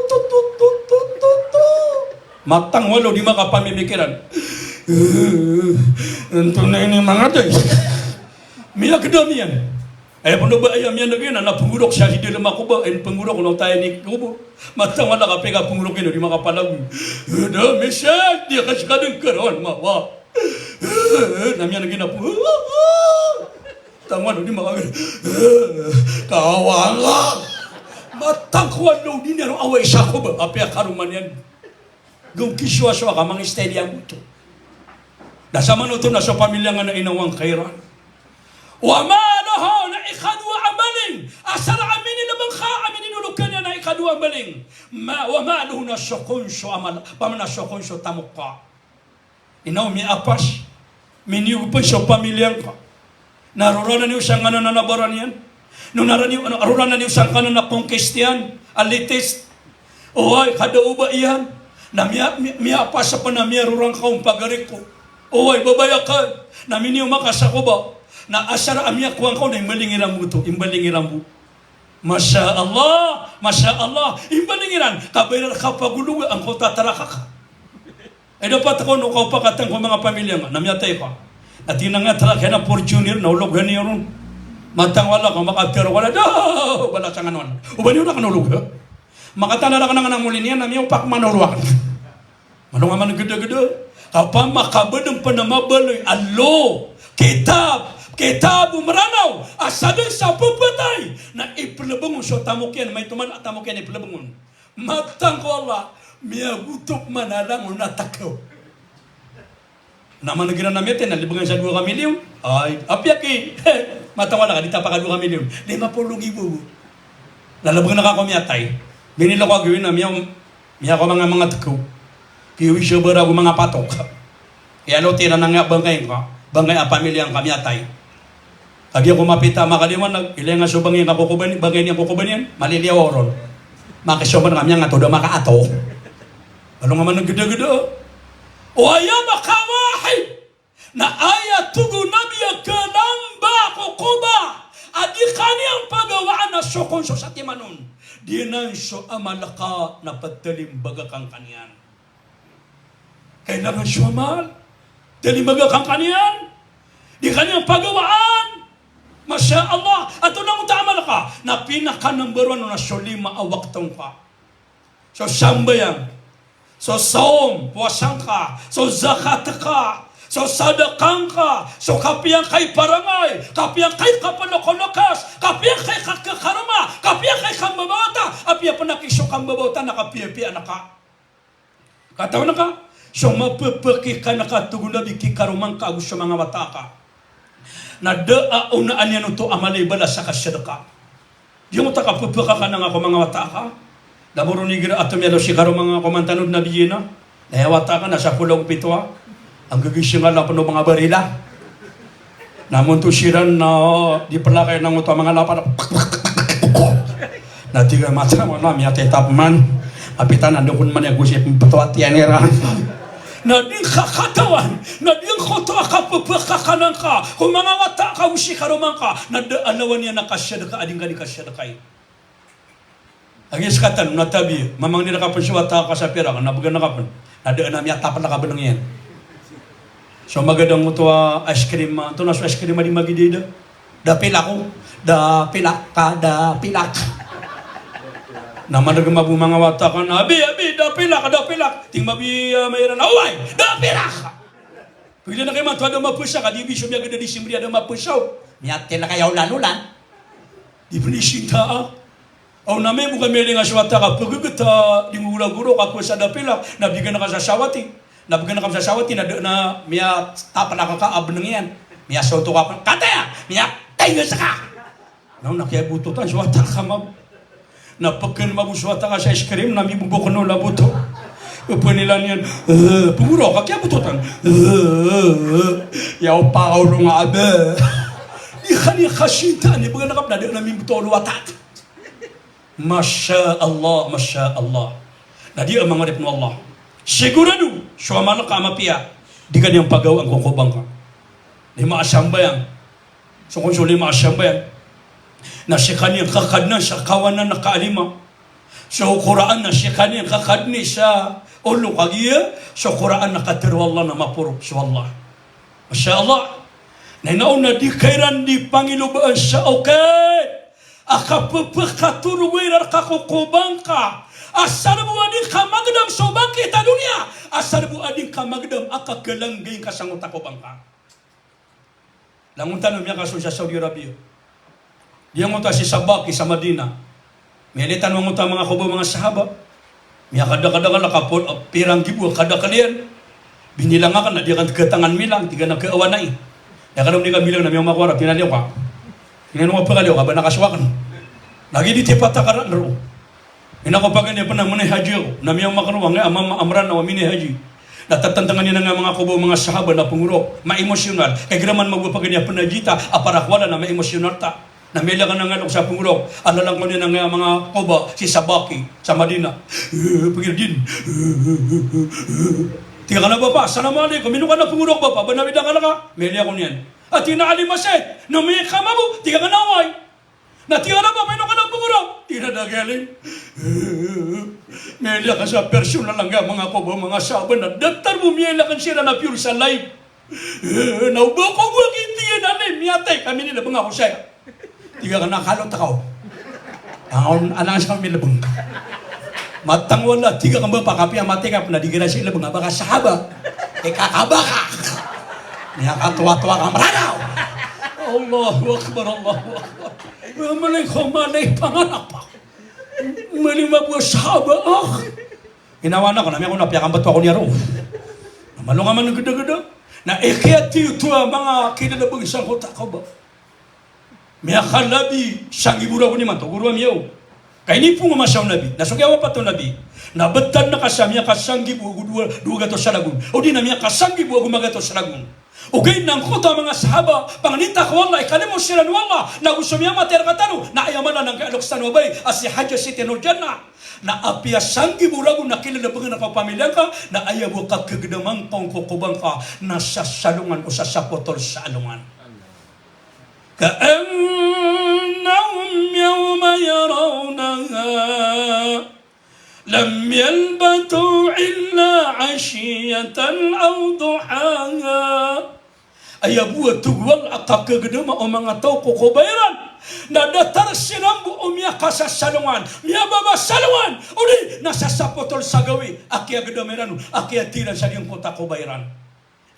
tu, tu, tu, tu, tu, tu. Matang walo di makapamimikiran. Antonaa ini manga day. Miyagdam iyan. Aya pn o ba aya miyaneg iyan na pnggorok sa si dalm a koba, in pnggorok na otaya ini koba. Matang wala ka pkapnggorok iyan o di makapalagoy. Da misad, di ka skadn karoon, mawa. Na miyaneg iyan a pn. Tangwan o di maka-, kawala. Matang ko wala o di niyan away sa koba, apiya karoma niyan. Gawii kisowasowa ka manga style iyan oto. Da samanoto na so pamilya nga na inawa ngka iran. Wa maluhu, na ikadowa a mbaling. Asar a minilbang ka, a mininolog ka niyan na ikadowa a mbaling. Ma-, wa maluhu, na so kon so amal, pamana so kon so tamok ka. Ino miyapas, miniyog pn so pamilya ngka. Na rorana niyo sangkanan a nabaran iyan. No na rani-, rorana niyo sangkanan a kongkist iyan, a latest. Oway, kada o ba iyan. Na miya-, miya-, miyapas pn a miyarora ngka on pagari ko. Oway, babay akn. Na miniyo maka sa koba. Na asar a miyakowa ngka on na imbaling iran bo oto, imbaling iran bo. Masha Allah, masha Allah. Imbaling iran, ka ba iran kapagologa angkoto a taraka ka. Ay dapat ko no kaopakatan ko manga pamilya nga, na miyatay ka. Na tig iyan a nga taraka iyan a Fortuner, na olog niyo ron. Matang wala ka makatero wala, da, balasan nga non. O ba niyo na kano olog, ha? Makatandarak na ngana moli niyan na miyaopak manoroak. Manonga man gedegede. Kapama kabedem pen a mabaloy a law, kitab, kitab o Meranaw a sadn sa pepatay na ipelebeng on so tamok iyan, maito man a tamok iyan ipelebeng on. Matang ko Allah, miyagotop man a langon a tekaw. Na man igira na miyatay na lebengan sa dowa ka milyon. Ay, apiya ki, matawala ka di tapaka dowa ka milyon. Lima polo ribo. Na lebengan ka ko miyatay. Binila ko a gawin na miya, miya ko manga, manga tekaw. Kiwi so bara ko manga patok. Kiyalotiran angka bangkay ngka, bangkay a pamilya ngka miyatay. Kagiya ko mapita a makaliwanag, ilay nga so bangkay ngka ko kobani, bangkay niyan ko kobani iyan, maliliyaw a oron. Makisoman ka miyangato da makaato. Alongan man gedegede. O aya makawahid. Na aya tig o Nabi a kalamba ko Quba a di kaniyan pagawaan a sokon so satiman on. Di nan so amal ka na patalimbaga kan kaniyan. Kailangan so amal. Talimbaga kan kaniyan. Di kaniyan pagawaan. Masha Allah. Ato na ngota amal ka. Na pinaka number one na so lima a wakto ngka. So sambayang, so sawm, powasa ngka, so zakat ka, so sadaka ngka, so kapiya ngka i parangay, kapiya ngka i kapelokolokas, kapiya ngka i ka, kakaroma, kapiya ngka i kambabawata, apiya pen aki so kambabawata na kapiyapiya ngka. Katawan ka, so mapepeki ka na kategonabi ki karoma ngka ago so manga wata ka. Na da a onaan iyan oto a mala i balas a kasadaka. Di ngota kapepeka ka na nga ko manga wata ka. Da moro nigira ato miyalo si karoma nga ko mantanod na biyena. Na aya wata ka na sapolo ago pito a. Ang gagising a lapen o manga barila. Na monto siran na di pelakay na ngota manga lapad. Na tig a mata mo na miyatetap man. Apitan na dokon man iya gosip petoat iyan iran. Na di ngka katawan, na di ngka oto a kapepeka ka na ngka ko manga wata ka o si karoma ngka, na da a lawan iyan a kasadaka a di ngka di kasadakay. Agi sekatan, na tabi, mamangni reka pen so wata ka sa pirak, na began reka pen, na da a miyatapel a kabeneng iyan. So magadang oto a ice cream, a, anto na so ice cream a di magidida. Da pilak o, da pilak ka, da pilak. Na maneg mabo manga wata ka na, abi, abi, da pilak, da pilak. Tig mabi, a, mairan, away, da pilak. Pagila na kay manto a da mapesa ka, di bi so miyageda di simri a da mapesa o. Miyatel ka ya olan-olan. Di penisinta a. Aw na mibo ka miyalinga so wata ka, pegegeta di ngogoragoro ka ko sa da pilak, na bigan ka sa sawati. Na bigan ka sa sawati, na da a miyatapel a ka a beneng iyan. Miyasawto ka, kataya, miyatay ka seka. Na, na kiyabototan so wata ka mabo. Na peken mabo so wata ka sa ice cream, na mibobo keno laboto. Penilan iyan, eh, pengoro ka kiyabototan. Eh, ya opa ka olong a abe. Di kaniyan kasintaan, di began ka na da a miboto o wata. Masha Allah, masha Allah. Na di a manga oripn o Allah. Sigurado, so amal ka a mapiya, di kaniyan pagawaan ko kobang ka. Lima a sambayang. So kon so lima a sambayang. Na sekaniyan kakadnan sa kawanan a kaalima. So Qur'an na sekaniyan kakadni sa olo kagiya, so Qur'an na katero o Allah na maporo so Allah. Masha Allah. Na ino na di kairan di pangilobaan sa okit a kapepekatorog iran ka ko kobang ka. Asar bo a di ngka magedam so bangkit a doniya. Asar bo a di ngka magedam a kakelanggay ngka sangkoto a kobang ka. Langon tano miyakasold sa Saudi Arabia. Di angkoto a si Sabaki sa Madina. Miyailay tano angkoto a manga koba o manga sahaba. Miyakadakadakal a kapolo, pira nggibo a kadakel iyan. Binilang aken na di aken katangan milang, tig aken a kaawanai. Aya ka na mini ka milang na miyamakoara, pinaliyo ka. Ino nga pakaliyo ka, ba na kasowa aken. Lagid i tipat a karan roo. Ino ko paganay a pena mini haji ako. Na miyamakoara, nga ama, ama, amran na wa mini haji. Na tatantangan iyan a nga manga koba o manga sahaba na pengoro. Ma-emosyonal. Kay igira man mabo a paganay a pena haji ta, a para ko Allah na ma-emosyonal ta. Na miyailay aken a nga lok sa pengoro. A lalan ko niyan a nga manga koba, si Sabaki, sa Madina. Eh, pengiro din. Eh, eh, eh, eh. Tig aken a bapa, "Assalamu alaikum. Ino ka na pengoro, bapa? Ba na bida ka laka?" Miyailay aken iyan. A tig iyan a, "Ali Masay, na miyaka mabo?" Tig aken a, "Oway." Na tig aken a bapa, "Ino ka na pengoro?" Tig iyan a, "Da galing." Miyailay aken sa personal a nga manga koba o manga sahaba na datar bo miyailay aken siran a pure sa live. Eh, na o ba ko bo a kintiyan a lay, miyatay kami ni lebeng ako saya. Tig aken a kalot ako. Angon, anangan sa kami lebeng. Matang wala, tig a kamba pakapiya matikap na di gira sila banga baka sahaba. Ika kabaka. Miyakatowa-towa ka Mranaw. Allahu Akbar, Allahu Akbar. Malay ko malay pangalapa. Malay mabo a sahaba, ah. Inawana ko na miyakono a piyakambatowa ko niyan roo. Na malo nga man gdagda. Na ikiyatiyo to a manga kilala bagi sangkoto a kaba. Miyakalabi sanggibo ragon imanto, goro ami o. Ka inipoon o masa o Nabi. Na so kiyawapat o Nabi, na btad na ka sa miyakasanggibo ago dowa, dowa gatos a ragon. O di na miyakasanggibo ago magatos a ragon. Ogaid na angkoto a manga sahaba, pangnita ko Allah, ikalimo siran o Allah, na go so miyamatay rktano, na aya mala na angkai a loks tano a babay a si Hajah Siti Nurjannah. Na apiya sanggibo ragon a kilalabangan ka o pamilya ngka, na aya bo a kakagdama ngka on ko kobang ka, na sasalongan o sasapotol sa alongan. Ka'annahum yawma yarawnaha lam yalbathu illa ashiyatan aw duhaha. Aya bo a togo a kakagdama o manga taw ko kobay ran, na datar siran bo o miyakasasalongan, miyababa salongan, odi na sasapotol sa gawii a kiyagdama iran on, a kiyathay iran sa giyangkoto a kobay ran.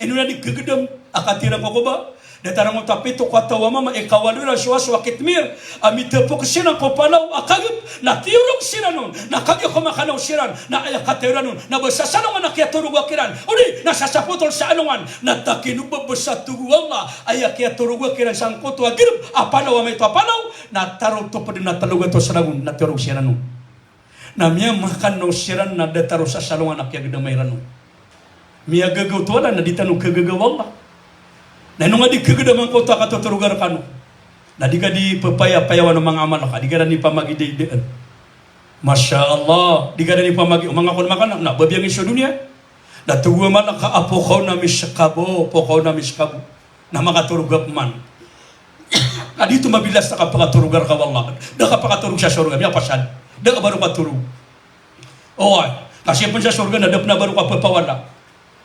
Ino na di kagdam a kathay iran ko koba? Datar angkoto a pito kataw a mama, ikawalo iran so aso a kitmir a mitapok siran ko palaw a kagp, na tiyorog siran on, na kagiya ko makanaw siran, na aya kathay iran on na ba sasalongan a kiyatoroga kiran, odi na sasapotol sa alongan, na takino ba ba sa togo o Allah, aya kiyatoroga kiran sangkoto a grp a palaw a maito a palaw, na tarotop dn a tlo gatos ragon na tiyorog siran on. Na miyamakan o siran na datar o sasalongan a kiyagdama iran on. Miyagagaw to wala na di tano kagagaw o Allah. Na ino nga di kagdama angkoto a katotoroga rkano? Na di ka di ppayapayawan o manga amal ka, di ka di pamagidaidaan. Masha Allah, di ka di pamagi, o manga kon makan na, na babiyangin so doniya. Na togo a mala ka a pokaw na miskabo, pokaw na miskabo. Na makatorog ka pman. Na di to mabilas na kapakatoroga rka o Allah. Da kapakatorog sa sorga, miyapasad. Da ka ba roo katorog. Oway, kasi pn sa sorga na da pn a ba roo kapapawala.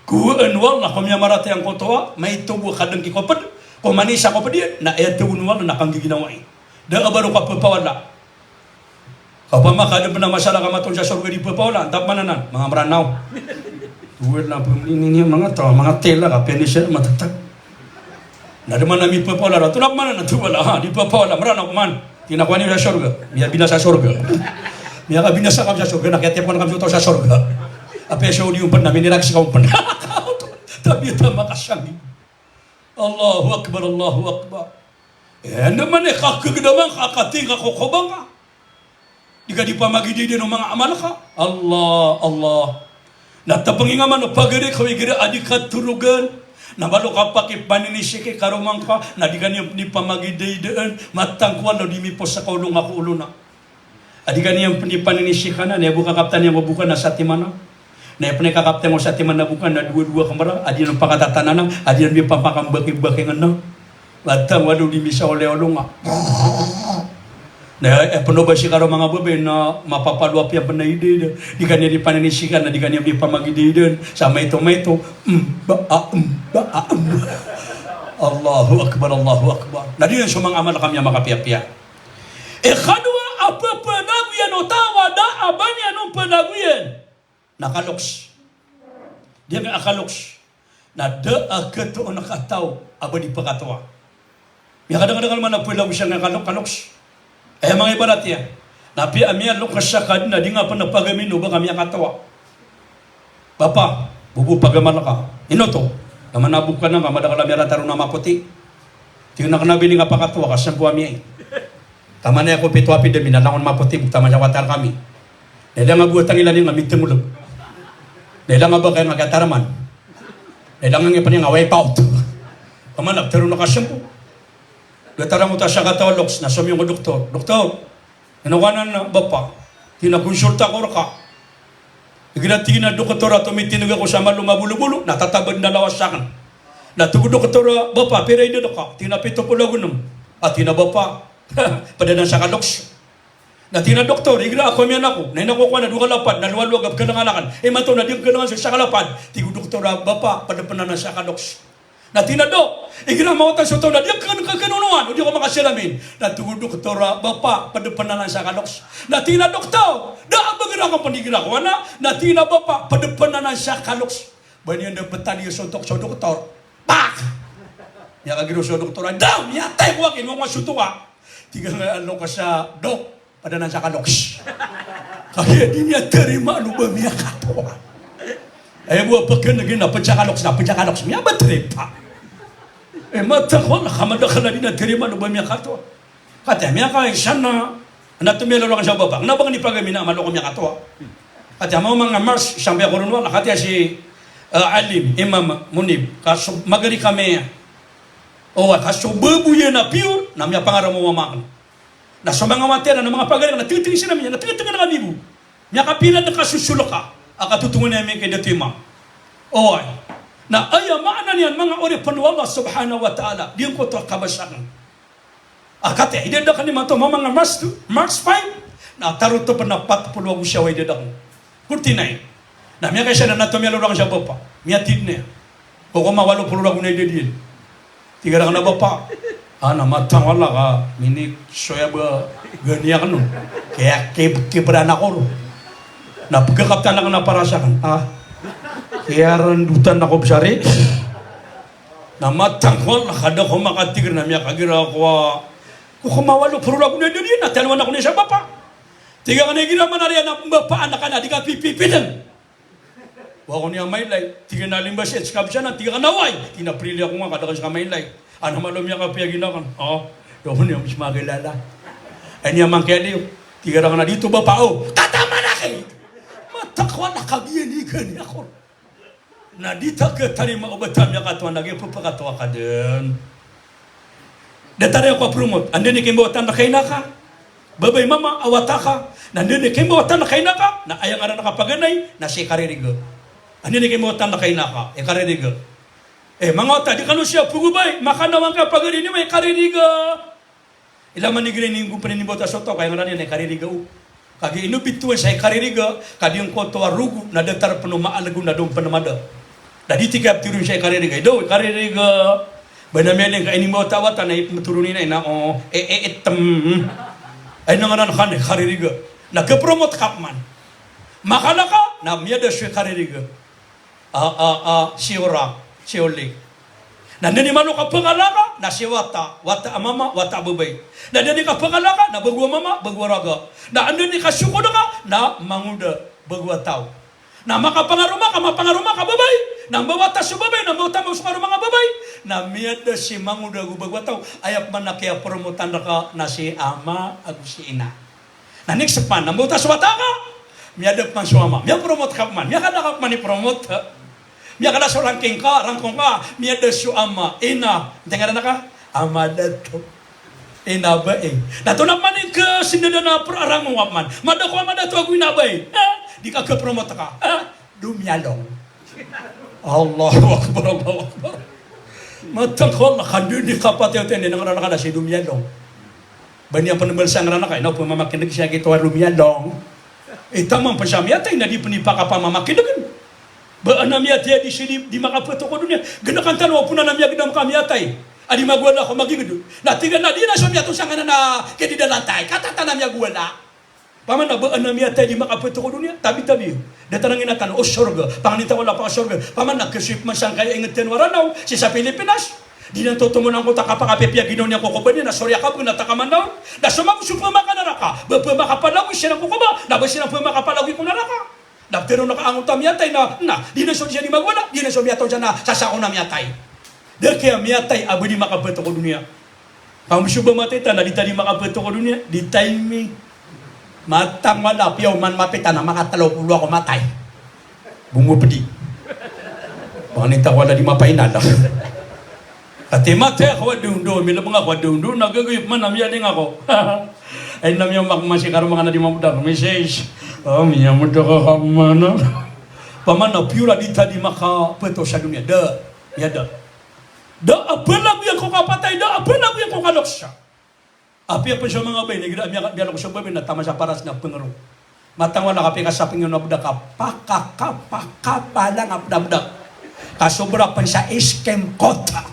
Kowaan o Allah ko miyamaratiyaya angkoto a maito bo a kadngki ko pd, ko manisa ko pd iyan, na aya togon o Allah na kanggiginawai. Da ka ba roo kapapawala. Opama ka adn pn a masalah ka matoon sa sorga di pphawala, antaa pman anan? Manga Mranaw. Towal na pmlini niyan manga taw, manga tela ka piyanisa matatag. Na da man a miphawala, antaa pman anan? Towal, ha, di pphawala, Mranaw pman. Tig iyan a kowa niyo sa sorga. Miyabinasa sa sorga. Miyakabinasa kami sa sorga, na kiyatiyapan kami so taw sa sorga. Apiya so di on pn na miniraksi ka on pn. Tabiya ta makasanggibo. Allahu Akbar, Allahu Akbar. Eh, anda man i kakagdama ngka a kathay ngka ko koba ngka. Di ka di pamagidaidaan o manga amal ka. Allah, Allah. Na tapngi nga man o pagari ka o igira a di katorogan. Na ba lo ka pakipaninisi ki karoma ngka. Na di ka niyan di pamagidaidaan. Matang ko Allah di miposa ka olo nga ko olo na. A di ka niyan pn di paninisi ka na, na aya bo kakaptan iyan ko boka na satiman a. Na aya pn i kakaptan iyan ko satiman a boka na dowa-dowa ka mbara, a di niyan pakatatanan a, a di niyan di pamakambakibaki ngka na. Bata walo di misaolaola nga. Na aya pn o ba si karoma nga babay na mapapaloap iyan pn a idaida. Di ka niyan di paninisi ka na, di ka niyan di pamagidaidaan. Sa maito-maito, mm, ba, a, mm, ba, a, mm. Allahu Akbar, Allahu Akbar. Na di niyan so manga amal ka miyamakapiyapiya. Ikadowa a pphanagoyan o taw a da a ba niyan on phanagoyan na kaloks. Di niyan a kaloks. Na da a katoon a kataw a ba di phakatowa. Miyakadakadakl man a phanagoyan a kalok-, kaloks. Aya manga ibarat iyan. Na apiya a miyaloks sa Kadnan a di nga pn pagamin o ba ka miyakatowa. Bapa, bo bo pagamal ka. Ino oto? Taman a bo ka na nga madakl a miyarata ron a mapoti. Tig iyan a kna a ba ini nga pakatowa ka sambo a miyai. Taman a aya ko pito a pida mi na langon mapoti bo taman sa watar kami. Na ilay nga bo a tangila niyan nga mitngolog. Na ilay nga ba ka iyan nga kiyataraman. Na ilay nga ngipn iyan nga wipe out. Taman a ptharoon ka sambo. Datar angkoto a sakataw a loks na somiyong ko doktor. Doktor, Ino ka nan, Bapa? Tig iyan a konsulta ko rka. Igira tig iyan a doktor a tomitindg ako sa malo mabolobolo, na tatabad na lawas akn. Na tig o doktor a, Bapa, pira i dad ka? Tig iyan a pito polo ago nem. A tig iyan a, Bapa, pd anan sa kaloks. Na tig iyan a doktor, igira a komiyan ako, na ino ako kowan a dowa ka lapad, na lowaluwag a pkhalangan akn. Imanto na di pkhalangan so isa ka lapad. Tig o doktor a, Bapa, pd pn anan sa kaloks. Na tig iyan a, Dok, igira mawatan so taw na di akn kakn onoa, Di ko makasalamin. Na tig o doktor a, "Bapa, pd pn anan sa kaloks." Na tig iyan a doktor, "Da a ba gr akn pn di gr ako anan." Na tig iyan a bapa, "Pd pn anan sa kaloks." Ba niyan da ptaliyo so dok-, so doktor. Pak! Miyakagiraw so doktor a, "Daw, miyatay ko akin, mawang ko a soto ka." Tig a loks a, "Dok, pd anan sa kaloks." Kagiya di niyan tarimaan o ba miyakatoa. Aya bo a pkhan'g iyan a pd sa kaloks, na pd sa kaloks, miyabtrip. E, matag ko, na kamadakl a di niyan tarimaan o ba miyakatoa. Katii a miyakaisa na, na tomiyalalowang sa bapa. Kna ba ngka di pagami na malo ko miyakatoa. Katii a manga Mars, sampay ako ron wala. Katii a si, eh, Alim, Imam Munib, ka so magari kami. O, ka so babo iyan a pure, na miyapangaramo o mama akn. Na so manga wata iyan, na manga pagari akn, na tig-, tig-, sii na miya, na tig-, tig-, na kami bo. Miyakapira na kasosolok a, a katotongan iyan miyakay dato i mama. Oway. Na aya maana niyan manga oripn o Allah subhanahu wa ta'ala, di ngkoto a kabasa akn. A katii a idad akn imanto, mama nga March two, March five, na tarotop na pat polo ago siyaw a idad akn. Forty-nine. Na miyakaisa na, na tomiyalalowang sa bapa. Miyatid niyan. Ko koma walo polo ragon a idad iyan. Tig iyan rakn a bapa. A, na matag o Allah ka, minisoya ba gani akn on. Kaya kib-, kibran ako ron. Na pgakaptan akn a paras akn. A, kiyarandotan ako bsari. Na matag o Allah ka da ako makatigr, na miyakagira ako a, ko koma walo polo ragon a idad iyan, na tiyalowan ako niyan sa bapa. Tig akn a igira man a riyan a mbapaan ka na di ka pipipidn. Wa ako niyan mailay, tig iyan a limbas iyan, ska bs anan, tig akn a oway, tig iyan a prili ako nga ka da ka ska mailay. Ana malo miyakapiya gina akn. O, da ako niyan bs makilala. Ay niyan mangkiyaliyo, tig iyan rakn a di oto bapa o, kataman aki. Matag o Allah ka giya ini gani ako. Na di ta katarima o ba ta miyakatoa na giya pphakatoa ka dn. Datar iyan ko a promote. Anda ini kimbawatan rka ina ka? Babay mama a wata ka. Na anda ini kimbawatan rka ina ka? Na aya ngaran ka paganay na si kaririga. Anda ini kimbawatan rka ina ka? I kaririga. E, manga wata, di kano siya pagobay, makanawang ka pagari niyo i kaririga. Ilay man igira ini nggo pn inimbawata so taw, ka aya ngaran iyan i kaririga o. Kagiya inobit on sa i kaririga, ka di ngkoto a rogo, na datar pn o maalgo na da on pn mada. Da di tig a ptharoon sa i kaririga, idaw i kaririga. Ba na miyaling ka inimbawata a wata na ipmtharoon iyan na, o, e, e, itm. Ay na ngaran ka na i kaririga. Na khapromote ka pman. Makala ka, na miyada so i kaririga. A, a, a, si Ora, si Oli. Na anda ini malo ka pangala ka, na si wata, wata a mama, wata a babay. Na anda ini ka pangala ka, na bago a mama, bago a raga. Na anda ini ka sokod ka, na mangoda, bago a taw. Na makapangaroma ka, mapangaroma ka babay. Na mbawata so babay, na mbawata so karoma nga babay. Na miyada si mangoda ago bago a taw. Aya pman a kiyapromotan rka na si ama ago si ina. Na next pman, na mbawata so wata ka, miyada pman so ama, miyapromote ka pman, miyakada ka pman i promote. Miyakada so ranking ka, rangkong ka, miyada so ama, ina, antai ngaran ka? Ama dato. Ina bai. Na antonaa pman i kasndadaan a pro-, rangkong ka pman. Mada ko ama dato ago ina bai. E, di ka khapromote ka. E, Domiyalong. Allahu Akbar, Allahu Akbar. Matag o Allah, ka anda ini kapatay o tindi, na ngaran ka na si Domiyalong. Ba niyan pn mbalasan ngaran ka, ina pn mamakindg siya gito a Domiyalong. E, taman pn sa miyatay na di pn ipakapamamakindgn. Ba adn a miyatay a di sii di, di makapto ko doniya. Gnakan tano a opama na miyagdam ka miyatay a di magowala ko magingd. Na tig iyan a di na so miyatay sa ngaran a kididalantay. Katatan a miyagowala. Paman na ba adn a miyatay di makapto ko doniya, tabi-tabi. Datar a ngina tano o sorga, pangnin ta ko lapa o sorga. Paman na kasoy pman sangkaya ingd tano a Ranaw, sii sa Pilipinas. Di niyan totomon angkoto a kapakapipiya ginawa niyan ko kobor iyan, na soriya ka bo na takamanaw. Na so mago so pmakanaraka, ba pmakapalagoy siran ko kobor, na ba siran pmakapalagoy ko naraka. Na ptharoon ka angkoto a miyatay na, na, di na so siya di magowala, di na so miyatay siya na, sa sako na miyatay. Da kiya miyatay a ba di makapto ko doniya. Ka so ba matay ta na di ta di makapto ko doniya, di ta ini. Matag o Allah, piya oman mapita na makatlo polo ako matay. Bongopdi. Pangnin ta ko Allah di mapainala. Ati matay ako a dondo, milbng ako a dondo, na gagawii pman a miyaling ako. Ay na miyamak masi karoma ka na di mamdak, misis. O, miyamodak ako mana. Paman na pure a di ta di makapto sa doniya. Da, miyada. Da a palagoyan ko kapatay, da a palagoyan ko kaloks. Apiya pn so manga bai, na igira a miya-, miyaloks so babay na taman sa paras na pngrok. Matag o Allah ka pikasaping iyan o bdak ka, pakaka, pakapalang a bdak. Kasobra pn sa iskem kota.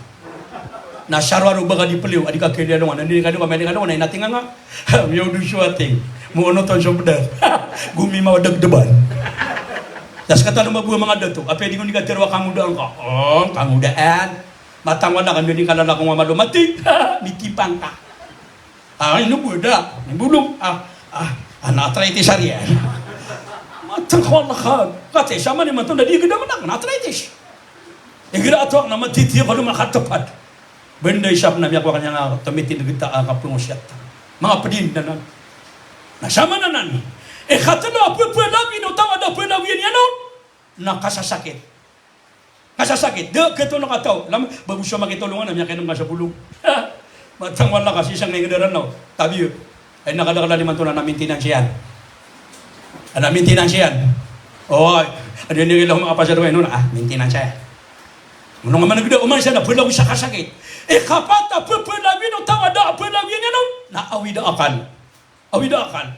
Na saro-aro ba ka di peliyo, a di ka keliya longan, na di ka longan, na di ka longan, na inating nga. Miyaw do so ating. Mo ono ton so bedar. Gomimaw a dagdeban. Das katalo mabuwa manga dato. Apiya di ko di ka tero a kangodaan ka. Oh, kangodaan. Matang wala ka, di ka lalakong a malo mati. Mitipang ka. Ah, ino bo da? Ino bolong? Ah, ah, ana arthritis ari. Matang ko Allah ka. Kati, sama ni matang da di geda manak, na arthritis. Igira ato na matiti ko duma katepad. Benda isap na miyakowa kanya nga temitin geta a kapengosiyat. Manga pedin danan. Na sama nanan. E katelo a pepelawi o taw a da pelawiyan iyan on. Na kasasakit. Kasasakit. Da keto na kataw. Lam, bago sa makitolongan na miyakainam ka sa bolong. Matang wala ka sisang na ingederan na. Tabi. Ay, na kadakadakal imanto na, na maintenance iyan. Ana maintenance iyan. O, adi, adi, adi, adi, manga pasad ko ino na, ah, maintenance iyan. Mano nga managda, oman siya na pelawi sa kasakit. E kapat a pepelawi o taw a da pelawiyan iyan on. Na awida akal. Awida akal.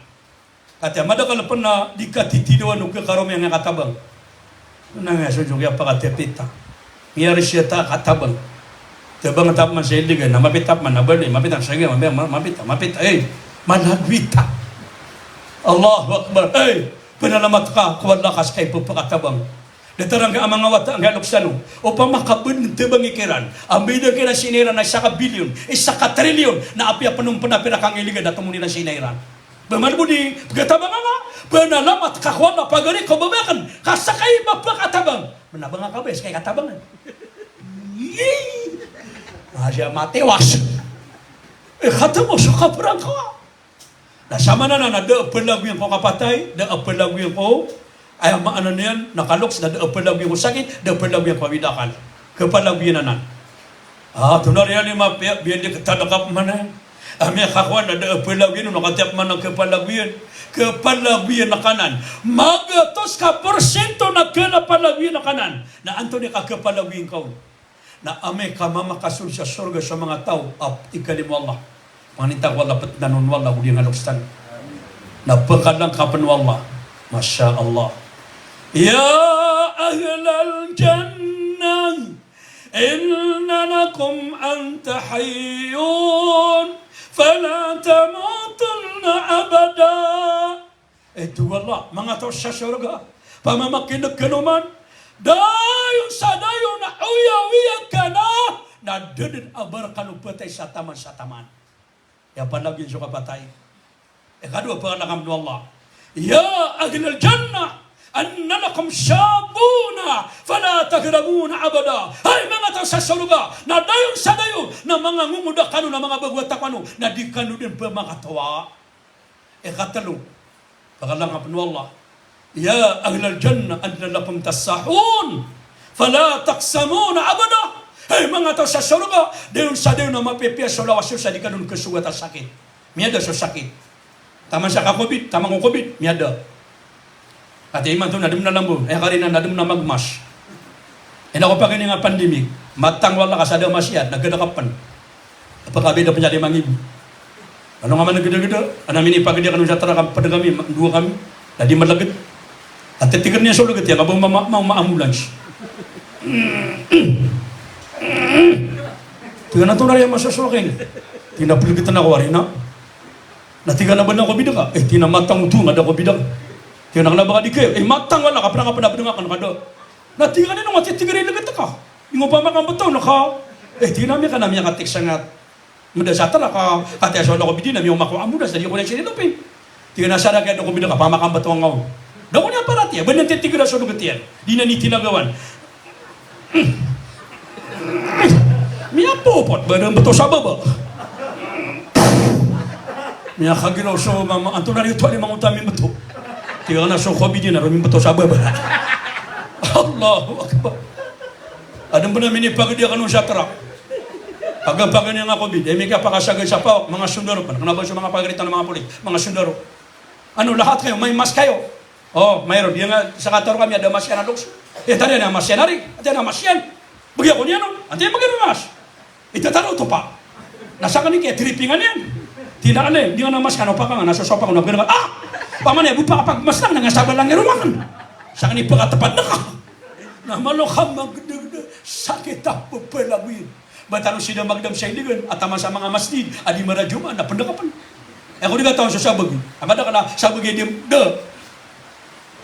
Kati a madakal pen na di katitidowan o kekaromiyan a katabang. Na nga so jong iya pakatepita. Miyari siya ta katabang. Tabang tap man sa iligan, na mapitap man, na bali, mapitap sa iligan, mapitap, mapitap, mapitap, eh, managwita. Allahu Akbar. Eh, penalamat ka ko Allah ka sa kay pepakatabang. Datar angka a manga wata angka lokes tano. Opama ka ben tabang ikiran. Ambi da kiran sinairan na isa ka bilyon, isa ka trilyon. Na apiya penompen a pira ka ngiligan da tomon iran sinairan. Ba malbodi, pekatabang nga, penalamat ka ko Allah pagari ko babaken, ka sa kay ba pekatabang. Menabang ka ba, sa kay katabangan. Yee! Masha matiwas. E, kataw so kaperang ka. Na sama nanan na da pelawiyan ko kapatay, da pelawiyan ko, aya maana niyan, na kaloks na da pelawiyan ko sakit, da pelawiyan ko awida akal. Kepelawiyan anan. Ah, tonaa riyan i mapiya, biyan di ketadakap mana. Ami a kakowan na da pelawiyan, na katiyap mana kepelawiyan. Kepelawiyan a kanan. Magatos ka porsyento na kepelawiyan a kanan. Na antonaa i kakepelawiyan ka on? Na amay ka mamakasold sa sorga so manga taw a ikalimo Allah. Panginta ko Allah, petnan on o Allah, odi nga lokes tano. Na pekalangkapen o Allah. Masha Allah. Ya ahlal jannah. Inna lakum an tahyun, fala tamutunna abada. Ito Allah, manga taw sa sorga, pamamakineg kano man, dayon sa dayon na oyawiya kano, na da den a ba rekano petay sa taman sa taman. Aya palagoyan so kapatay. Ikadowa, pagalakan o Allah. Ya ahlal jannah, inna lakum shabuna, fala taghrabuna abada. Hay manga taw sa sorga, na dayon sa dayon, na manga ngongoda kano, na manga bago a taw kano, na di kano den pemakatowa. Ikatelo, pagalakan o Allah. Ya ahlal jannah, inna lakum tasahhun, fala taqsamuna abada. Hay manga taw sa sorga, dayon sa dayon na mapipiya so lawas iyo sa di kano den kesogat a sakit. Miyada so sakit. Taman sa ka-covid, taman ko covid, miyada. Ati imanto na dem na lambo, aya karina na dem na magmas. Ina ko pagini nga pandemic, matang o Allah ka sa da mask iyan, na geda kapen. Apakabida pen sa di mangibo. Ano nga manegedegeda, ana minipagedi aken sa trak a ped kami, ma-, dowa kami, na di meleget. Ati tiger niyan so leget iyan, ka ba ma-, ma-, ma-, ma-ambulance. Tig iyan a, "Antonaa i masosowa ka ini?" Tig iyan a, "Pelegeten ako ari na." Na tig iyan a, "Ba na covid ka?" Eh, tig iyan a, "Matang oto nga da covid ka." Tig iyan a, "Kena ba ka di kaya?" Eh, matang o Allah ka pena ka pena bedeng aken ka da. Na tig iyan a, "Ino nga titiger i leget ka? Di nga opama ka mbetaw na ka." Eh, tig iyan a, "Miyaka na miyakatik sangat." Meda sa trak a, kati a so Allah ko bidi na miyaoma ko ambulans, na di ko na sirinopin. Tig iyan a, "Sa da kaya da ko bida ka, pamakambat o ngaw." Da ko niyan paratiyaya, ba niyan titiger a so doget iyan. Di niyan itinagawan. Miyapopot, ba da mbeto sa baba. Miyakagiraw so mama, antonaa i oto a di mangota mimbeto. Tig iyan a so ko bidi na ro mimbeto sa baba. Allahu Akbar. Aden pen a minipagedi aken on sa trak. Paga, paga niyan nga covid, eh, mika pakasagad sa pawak, manga sondaro pen. Kena ba so manga pagari tano, manga polis, manga sondaro. Ano, lahat kayo, may mask kayo? O, mayroon. Di nga, sa kataro kami, ada mask iyan a loks. Eh, tari, ada mask iyan, ari. Ati, ada mask iyan. Bagi ako niyan, no? Ati, bagi ako mask. Itataro oto pa. Na sakn i kaya tripingan iyan. Tig iyan a, "Di nga na mask, ano, pakangan, na sosopak ako na bgan ka." Ah! Paman iyan, bo pakapagmask lang, na nga sabal lang iyan romakn. Sakn i pakatepad na ka. Na malo ka magdagdag, sakit a pepelagoyin. Ba tano sii da magdam sa iligan a taman sa manga masjid a di marajuma na pendakapen. Aya ko di katawan so sabagi. Aya madakl a sabagi a di da.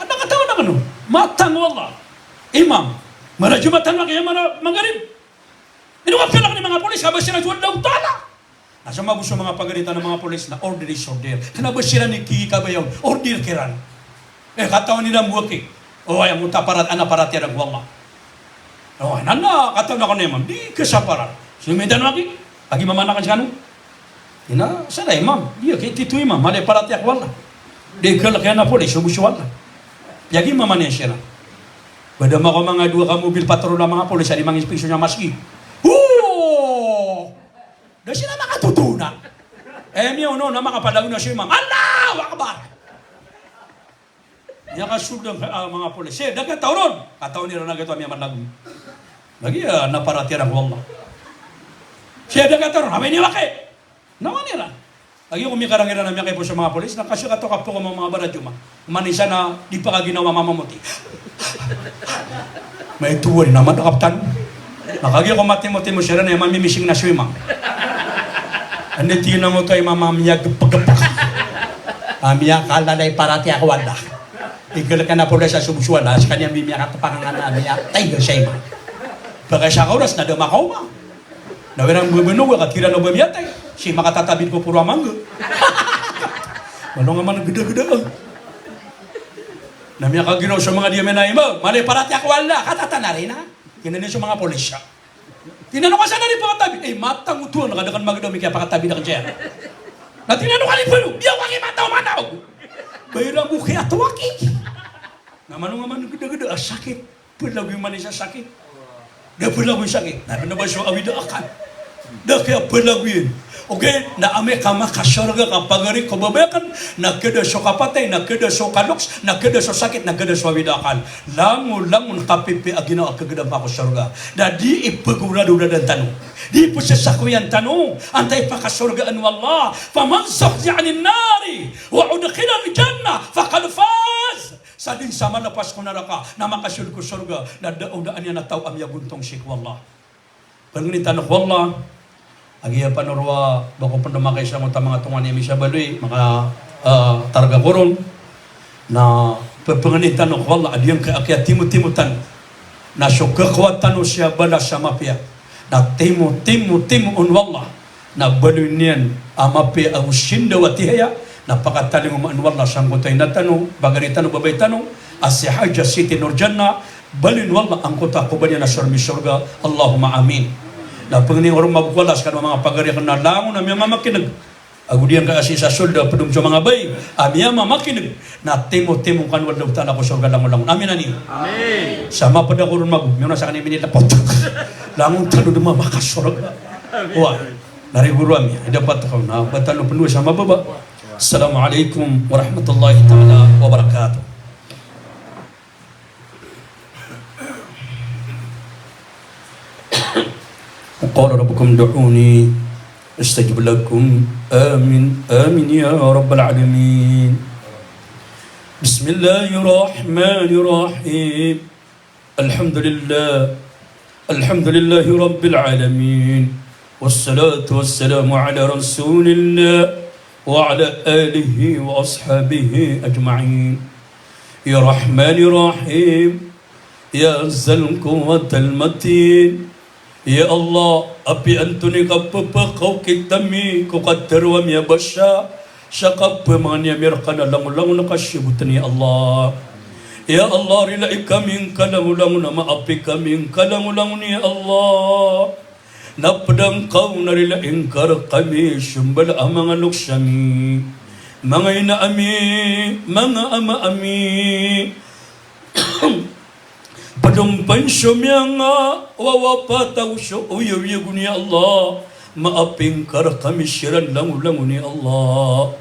Anda katawan a kano? Matang o Allah. Imam. Marajuma tano a kiyamara magrib. Ino ka piyalak ni manga polis ka ba siran so Allahu Ta'ala. Na so mago so manga pagari tano a manga polis na order is order. Kena ba siran i kikabayaw, order kiran. Eh, katawan iran bo aki. O, aya ngkoto a parat-, adn a paratiyaya ko Allah. O, anan na katawan ako na imam. Di kasaparan. So imitano aki. Agi mama na kan skano. Ina, sa na imam. Di aki tito imam. Mala i paratiyaya ko Allah. Di kalek iyan a polis, so bo so Allah. Agi mama niyan siran. Ba da mako manga dowa ka mobil patrol a manga polis a di manginspeksyon sa masjid. Ho! Da siran makatotona. Eh, miyaono na makapalagoy na so imam. Allahu Akbar! Miyakasold a, ah, manga polis. Sii, da kataw ron. Katawan iran a giyoto a miyamalagoy. Lagid a, ah, na paratiyaya ko Allah. Sii, da kataw ron. Amay niyan maki. Na wan iran. Lagid ko mikarang iran a miyakaipoon so manga polis, na kasi kato kapoko manga barajuma. Manisa na di pakaginawa mamamoti. Maito wari na madakaptan. Na kagiya ko matimotimo siran na mamimising na so imam. Anda tiyo na ngkoto a imam a miyagepegepeg. A miyakalala i paratiyaya ko Allah. Ikalek iyan a polis a so bo so Allah, sekaniyan miyakatepang anan a miyatay sa imam. Pagkasaka oras na da makaoma. Na o iran bo beno, ka kiran o ba miyatay. Sii makatatabid ko poro a mangga. Malo nga man gedageda. Na miyakagiraw so manga di amay na imam. Mala i paratiyaya ko Allah, katatanan iran. Kinan iyan so manga polis. Tinanong ka sa na di pakatabid. Eh, matang oto a, na ka da ken magedam i kiyapakatabid aken saya. Na tinanong ka di pano. Di ako aki mataw manaw. Ba iran bo kiyatawaki. Na malo nga man gedageda a sakit. Pelagoy man i sa sakit. Da pelagoy sakit. Na kena ba so awid a akal. Da kiyapelagoy. Okay, na amay ka makasorga ka pagari ko babay aken, na keda so kapatay, na keda so kaloks, na keda so sakit, na keda so awid a akal. Langolangon kapipiya a ginawa a kegedam ko sorga. Da di ipegorado da den tano. Di pesesakoyan tano. Antaa i pakasorgaan o Allah. Faman zuhziha anin nari wa udkhilal jannah faqad faz. Sa dn sa malepas ko naraka, na makasold ko sorga, na da o daan iyan a taw a miyagontong sii ko Allah. Pangnin tano ko Allah, a giya panoroa ba ko pen domakay sa mota manga tongan iyan misabaloy, maka, eh, targa koron, na pepangnin tano ko Allah, a diyangka a kiyatimotimo tano, na so kekowat tano siya balas a mapiya, na timo, timo, timo on o Allah. Na baloy niyan a mapiya a osindaw a tihaya, na pakatalingoma o Allah sangkoto a ina tano, pagari tano, babay tano, a si Hajah Siti Nurjannah, baloy o Allah angkoto a kobor iyan a sormi sorga, Allahumma amin. Na pangnin ko ron mago ko Allah, sekano a manga pagari aken a langon a miyamamakineg. Ago diyangka a sii sa sold a pedom so manga babay a miyamamakineg. Na timo-timo kano o Allahu Ta'ala ko sorga langolangon. Amin, amin. Amin. Sa maped ako ron mago, miyaona sa kani minilapot. Langon tano den makasorga. Amin. Wa, nari goro ami, ida pat kaw na, ba tano pendowa sa mababa. Assalamu alaikum warahmatullahi ta'ala wabarakatuh. وقال ربكم ادعوني أستجب لكم. آمين، آمين يا رب العالمين. بسم الله الرحمن الرحيم. الحمد لله. الحمد لله رب العالمين. والصلاة والسلام على رسول الله وعلى آله وأصحابه أجمعين. يا رحمن الرحيم. Ya Zal Quwwatal Matin. Ya Allah, apiya antonaa i kapepakaokit ami ko katharo ami a basa sa kapemangni ami rekan a langolangon a kasiyogoten, ya Allah. Ya Allah, rilai kami ngka langolangon a maapi kami ngka langolangon, ya Allah. Na ped angka on a rilai ngka rekami so mbala a manga loks ami, manga ina ami, manga ama ami. Ped on pen so miyanga wawapat ago so oyawiyag on, ya Allah. Maapi ngka rekami siran langolangon, ya Allah.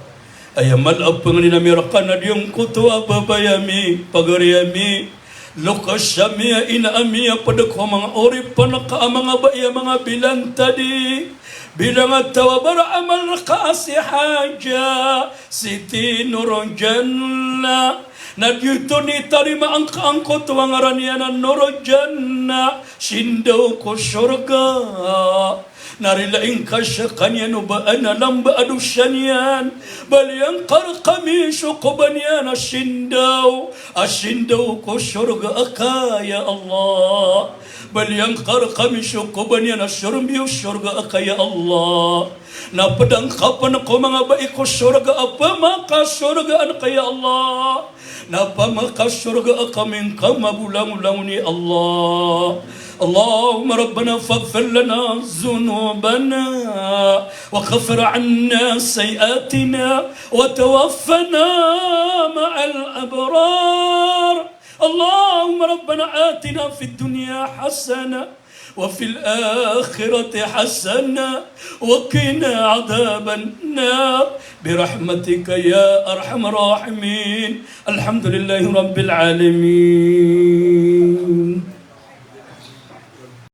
Aya mala a pangnin ami rekan a giyangkoto a babay ami, pagari ami, loks ami, a ina ami, a ped ko manga oripen ka a manga bai a manga bilantadi. Bilangataw a baraamal reka a si Hajah Siti Nurjannah. Na giyoto i tarimaan ka angkoto a ngaran iyan a Nurul Jannah, sindaw ko sorga. Na rilai ngka skaniyan o ba a lamba a dosa niyan. Baliya ngka rkami so koba niyan a sindaw, a sindaw ko sorga aka ya Allah. Baliya ngka rkami so koba niyan a sorombi o sorga aka ya Allah. Na pd angka pn ko manga bai ko sorga a pmakasorgaan ka ya Allah. Na pmakasorgaan ka amay ka mabolangbolangon ya Allah. اللهم ربنا فاغفر لنا ذنوبنا وكفر عنا سيئاتنا وتوفنا مع الأبرار. اللهم ربنا آتنا في الدنيا حسنة وفي الآخرة حسنة وقنا عذاب النار برحمتك يا أرحم الراحمين. الحمد لله رب العالمين.